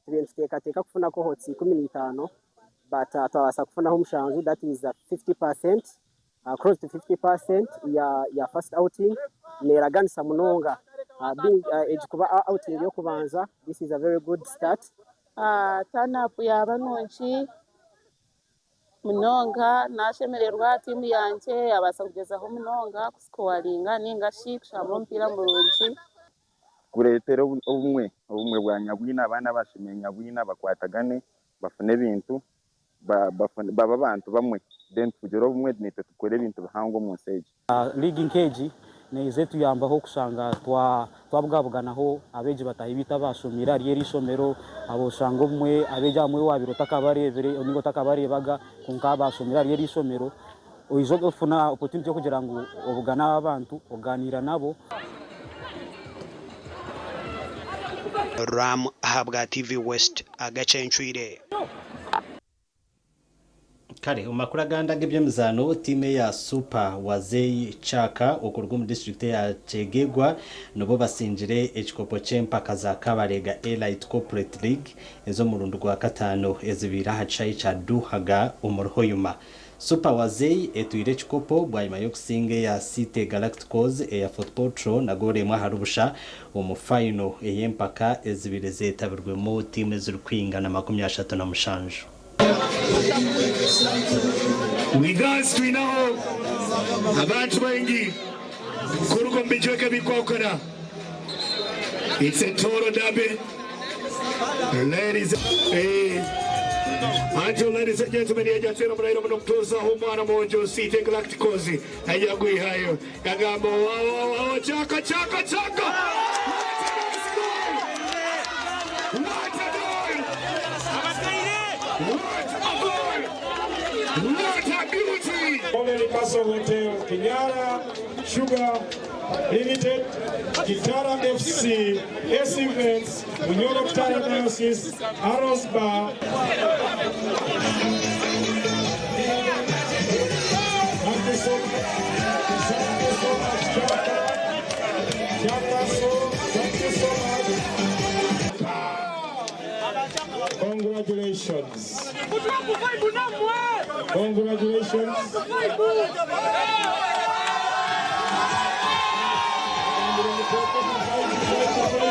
[SPEAKER 15] Tubire nituteekateeka kufuna cohorts 15 but twabaasa kufunaho 7, that is 50%, close to 50% ya first outing. Neeraganisa munonga being egi kuba outing y'okubanza, this is a very good start.
[SPEAKER 17] Turn up yaaba nungi munonga, nashemererwa tiimu yangye yabaasa kugyezaho munonga kusikowaringa ninga shi kushamba omupiira murungi.
[SPEAKER 19] Kureetera obumwe obumwe bwa Nyabwina, abaana abashomire Nyabwina bakwatagane, bafune ebintu, baba abantu bamwe, then tugire obumwe, naitwe tukore ebintu bihango omu nsi egi.
[SPEAKER 20] League nk'egi neija etuyambaho kushanga twabugabuganaho abeegi bataahi baitu abashomiire ahari eri ishomero, abo oshanga obumwe abeegi abamwe wabaire otakabareebire ninga otakabareebaga kwonka bashomire ahari eri ishomero, oija ofuna opportunity y'okugira ngu obugane aba abantu oganiira nabo.
[SPEAKER 9] Ram ahabwa TV West agacencwire.
[SPEAKER 2] Kare omu makuru agandi ag'eby'emizaano, tiimu eya Super Wazei Chaka okuruga omu disiturikiti eya Kyegegwa nibo basingire ekikopo ky'empaka za Kabalega Elite Corporate League ez'omurundi gwa kataano ezibaire aha kishaayi kya Duhaga omuri Hoima. Super Wazei etwire ekikopo bwanyima y'okusinga eya City Galacticos eya Fort Portal na goolo 1-0 omu fayino ey'empaka ezibaire zeetabirwemu tiimu ezirikwingana 37.
[SPEAKER 21] With us twinaho abantu baingi kuruga omu bicweka ebikwahukana. It's a Tooro derby. Ladies, Anjo, ladies and gentlemen, yajatera murairo muno kutozaho omwana mwonjo City Galacticos ajja gwihayo yagamba wow, wow, chaka chaka chaka. What a goal! What a goal! What a beauty!
[SPEAKER 22] Omeri Castle Hotel, Kinyara Sugar Limited, Kitara FC, S Events, Bunyoro Kitara Diocese, Arrows Bar. Thank you so much. Thank you so much, Chaka. Chaka, so, thank you so much. Congratulations. Congratulations.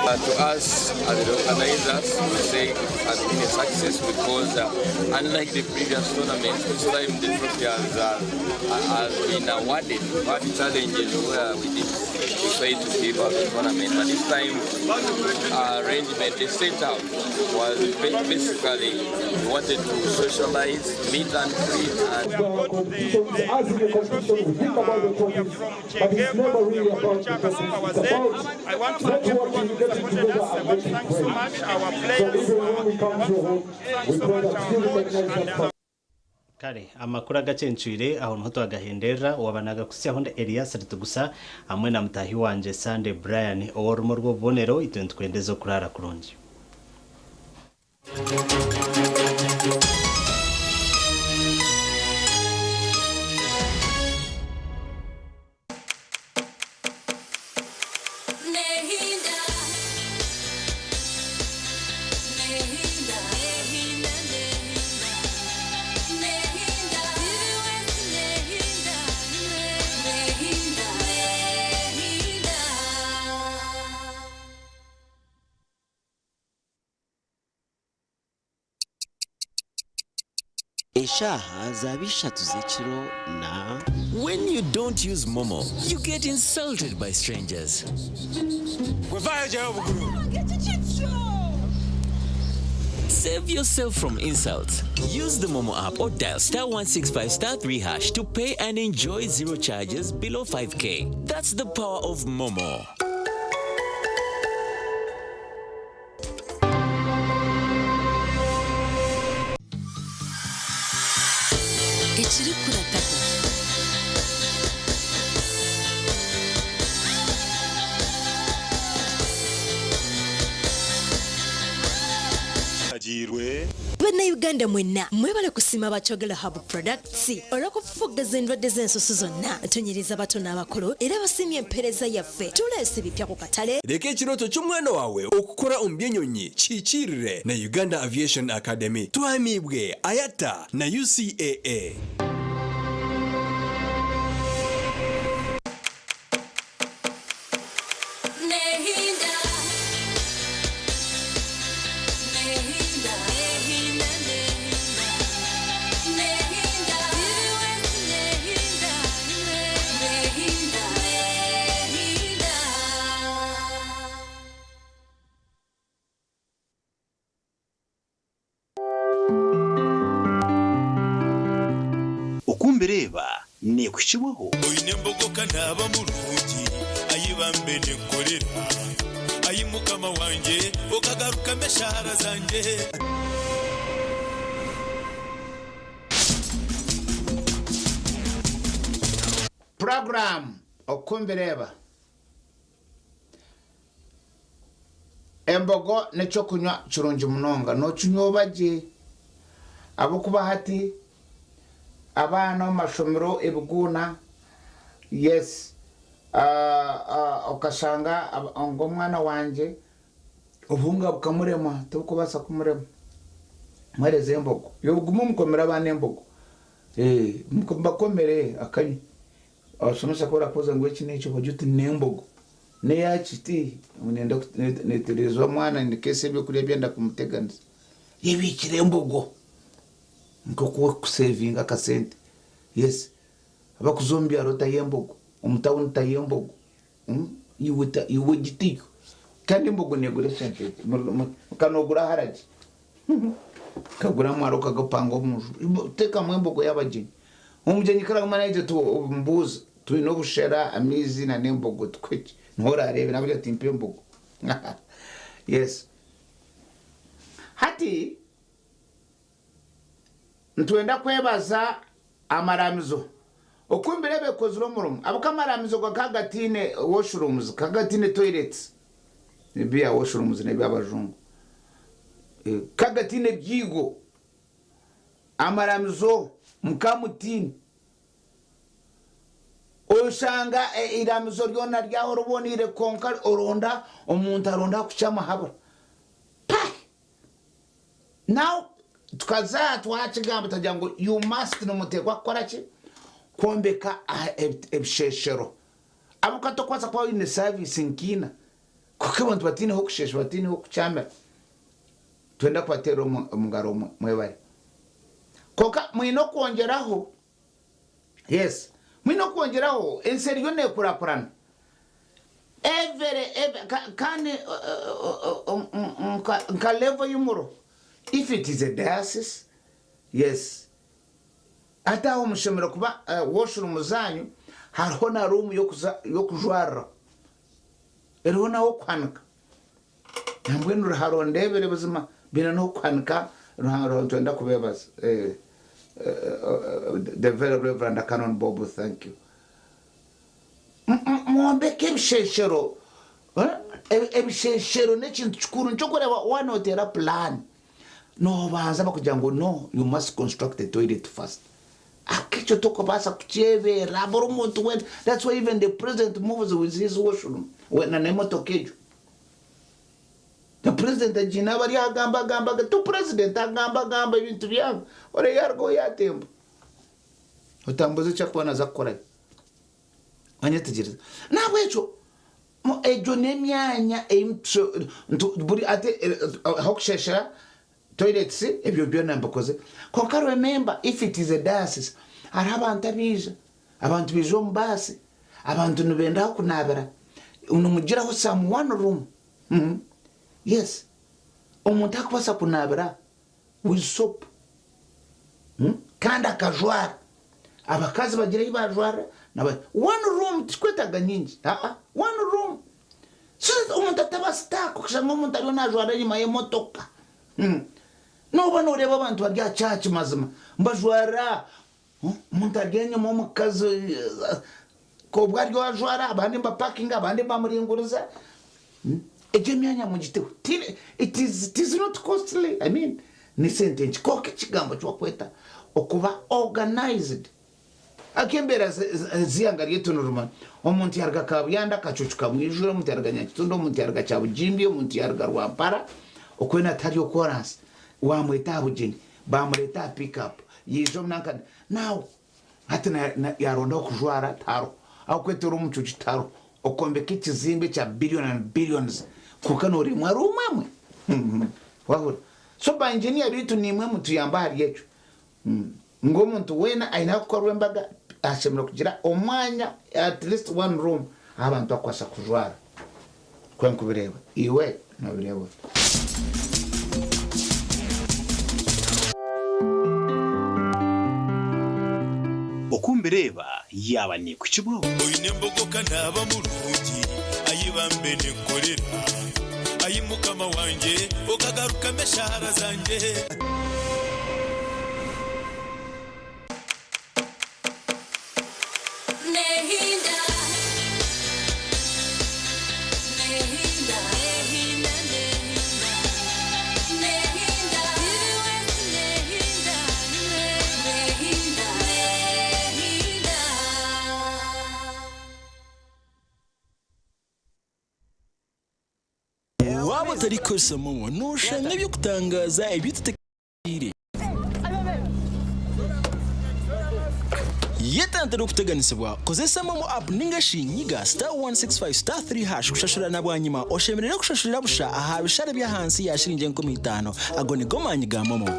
[SPEAKER 3] To us, as the organizers, we say it has been a success because unlike the previous tournament, this time the trophy has been awarded. We had challenges where we did decide to give up the tournament, but this time arrangement, the setup was basically we wanted to socialize, meet and greet, and
[SPEAKER 22] As in the competition, we think about the trophies, but it's never really about the trophies. It's about networking, getting together and making friends. So even when we come to home, we pray that you recognize that.
[SPEAKER 2] Kare amakuru agacencwire aho niho twagahenderera owabanaga kusyaho nda Elias Ritugusa hamwe na mutahi wanje Sunday Brian oworumo rw'obubonero itwe nitukwendeza okurara kurungi.
[SPEAKER 4] Nehinda, nehinda, nehinda, nehinda, nehinda, nehinda, nehinda.
[SPEAKER 5] Eshaaha zaba ishatu z'ekiro na
[SPEAKER 6] When you don't use Momo, you get insulted by strangers. Save yourself from insults. Use the Momo app or dial star 165 star 3 hash to pay and enjoy zero charges below 5k. That's the power of Momo.
[SPEAKER 4] Ekirikurataho.
[SPEAKER 14] Agirwe.
[SPEAKER 23] Bannayuganda mwenna mwebale kusiima Abakyogera Hub Products olw'okufufuggaza endwadde z'ensusu zonna. Tunyiriza bato n'abakulu era basiimye empeereza yaffe. Tuleese bipya ku katale.
[SPEAKER 25] Leka ekirooto ky'omwana wawe okukora omu by'enyonyi kihikiirire na Uganda Aviation Academy. Twamiibwe IATA na UCAA.
[SPEAKER 4] Nehinda, nehinda, nehinda, nehinda, nehinda, nehinda, nehinda.
[SPEAKER 26] Okumbireeba neekuhikibwaho.
[SPEAKER 24] Oine embogoka naaba murungi ayibambe nenkorera ayi mukama wangye okagarukamu eshahara zangye.
[SPEAKER 29] Puroguraamu Oku Mbireba. Embogo n'ekyokunywa kirungi munonga nookinywa oba gye ahabw'okuba hati abaana omu mashomero ebiguuna yes okashanga ngu omwana wangye obuhunga bukamurema tibukubaasa kumurema muheereze embogo iwe ogume omukomere abaana embogo mubakomere akanywa abashomesa ku barakubuuza ngu eki n'eki ogire oti n'embogo n'eyaki ti ngu neetereza omwana nikeesa ebyokurya ebyenda kumuteganisa yebiikire embogo nk'oku orikusevinga akasente yes abakuza omu byaro tayo embogo omu tawuni tayo embogo iwe iwe gitiyo kandi embogo neegura esente kanoogura haragi kagura amaro okagapanga omunju teekamu embogo y'abagyenyi omugyenyi karaguma naija mbuuza twine obushera amaizi n'embogo tukweki niho orareebe nakugira ati mpa embogo yes hati nitwenda kwebaza amaramizo okumbire bekozire omurimo ahabw'okuba amaramizo gakaba gataine washrooms gakaba gataine toilets ebya washrooms n'ebyabajungu gakaba gataine byigo amaramizo mukaba mutaine oshanga iramizo ryona ryaho riboneire kwonka oronda omuntu aronda kukyama habura pa now tukaza twakigamba tukagira ngu you must nimuteekwa kukora ki kwombeka ebisheshero ahabw'okuba tokubaasa kuba oine service nkiina Kwonka abantu bataine h'okusheesha, bataine h'okukyamira, twenda kubateerera omu ngaro mwebare. Kwonka mwine okwongyeraho, yes, mwine okwongyeraho, ensi eriyo neekurakurana. Every, every, kandi nka level ei muriho, if it is a diocese, yes, Hati aho mushemereire kuba washroom zanyu hariho na room yokujwariraho eriho nahokuhanika nambwenu ruharo ndebere buzima biine nohokuhanika Ruhanga nitwenda kubebaza the very Reverend Canon Bob thank you mwombeke ebisheshero ebisheshero nekintu kikuru nikyo orikureeba waaba noteera plan Nobanza bakugira ngu no you must construct a toilet first. Akekyo tokubaasa kukyeberera buri muntu weena that's why even the president moves with his washroom na n'emotoka egyo. The president agiine aba ari agamba agamba to president agamba agamba ebintu byanga ore yarugaho yatemba. Otambuza eki arikuba naza kukorayo. Wanyetegyereza? Nahabwekyo Egyo n'emyanya ei buri ati ah'okusheeshera, toilets, ebyo byona mbikoze. Kwonka remember if it is a diocese, hariho abantu abaija, abantu baija omu baasi, abantu nibenda ah'okunaabira, nimugiraho some one room, yes, omuntu akubaasa kunaabira with soap kandi akajwara, abakazi bagira ahi bajwara, one room tikikwetaaga nyingi aa one room so that omuntu ataba stuck okashanga omuntu ariyo najwara enyima y'emotoka noba noreeba abantu bari aha church mazima nibajwara omuntu ari enyima omukazi obwo ariyo ajwara abandi nibapakinga abandi nibamuringuriza Egyo emyanya mugiteho. It is, it is not costly, I mean, ni sente nkye. Kwonka ekigambo eki bakweta okuba organized. Ak'embeera z'eihanga ryaitu nirimanya. Omuntu yaruga Kabuyanda akacucu kamwijura, omuntu yaruga Nyakitundu, omuntu yaruga Kyabugimbi, omuntu yaruga Rwampara, okwena tihariyo koransi. Wamweta aha bugyenyi, bamureeta aha pick up, yaija omu nanka, now Hati yaronda ahokujwara tihariho, ahokweteera omucuucu tihariho, okombeka ekizimbe kya billion and billions kwonka noremwa room emwe wahurira so ba engineer beitu nimwe mutuyambe ahari ekyo ngu omuntu weena ayine ahakukorwa embaga ashemereire kugira omwanya at least one room ahu abantu bakubaasa kujwara nikwo nkubireeba iwe nobireeba ota?
[SPEAKER 26] Oku mbireeba yaaba neekuhikibwaho.
[SPEAKER 7] Oine embogo ka naaba murungi, Ai bambe nenkorera, Ai Mukama wangye, okagarukamu eshaara zangye.
[SPEAKER 8] Waaba otarikukozesa MoMo, nooshanga eby'okutangaaza ebi otateekateekire. Yetantare okuteganisibwa, kozesa MoMo app ninga shi nyiga *165*3# kushashura na bwanyima oshemererwe kushashurira busha aha bishare by'ahansi ya shiringi 5,000. Ago nigo maanyi ga MoMo.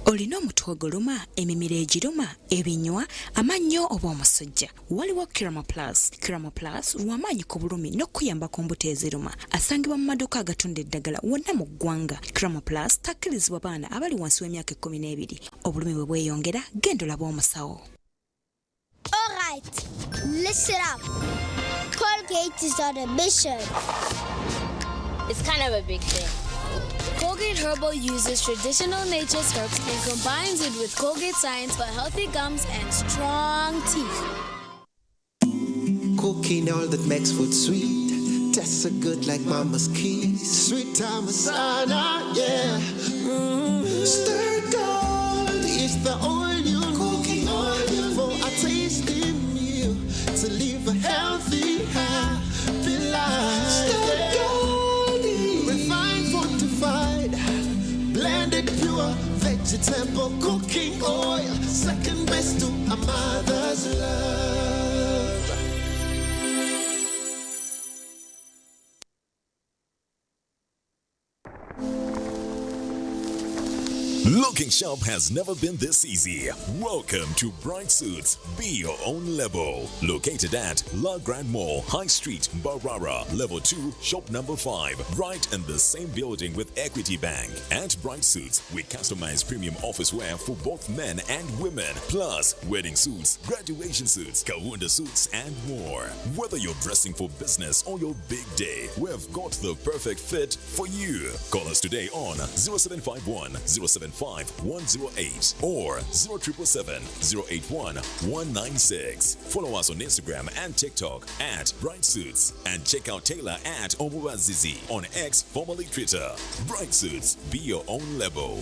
[SPEAKER 29] Olina omutwe oguluma, emimiro egiruma, ebinywa, amannyo oba omusujja? Waliwo Kiramo Plus. Kiramo Plus lwa maanyi ku bulumi n'okukuyamba ku mbuto eziruma. Asangibwa mu maduuka agatunda eddagala wonna mu ggwanga. Kiramo Plus takkirizibwa baana abali wansi w'emyaka ekkumineebiri. Obulumi bwe bweyongera, genda olabe omusawo.
[SPEAKER 11] Alright, listen up. Colgate is on a mission.
[SPEAKER 12] It's kind of a big thing. Colgate Herbal uses traditional nature's herbs and combines it with Colgate science for healthy gums and strong teeth.
[SPEAKER 13] Cooking all that makes food sweet. Tastes so good like mama's kiss. Sweet Tamasana, yeah. Stir gold is the oil you cooking oil for a tasty meal to live a healthy, happy life. Stir gold, refined, fortified, blended pure vegetable cooking oil. Second best to a mother's love.
[SPEAKER 1] Looking sharp has never been this easy. Welcome to Bright Suits. Be your own level. Located at La Grand Mall, High Street, Barara, Level 2, Shop Number 5, right in the same building with Equity Bank. At Bright Suits, we customize premium office wear for both men and women, plus wedding suits, graduation suits, Kawunda suits, and more. Whether you're dressing for business or your big day, we've got the perfect fit for you. Call us today on 0751 075 108 or 0777 081 196. Follow us on Instagram and TikTok at Bright Suits and check out Taylor at Omuwazizi on X, formerly Twitter. Bright Suits, be your own level.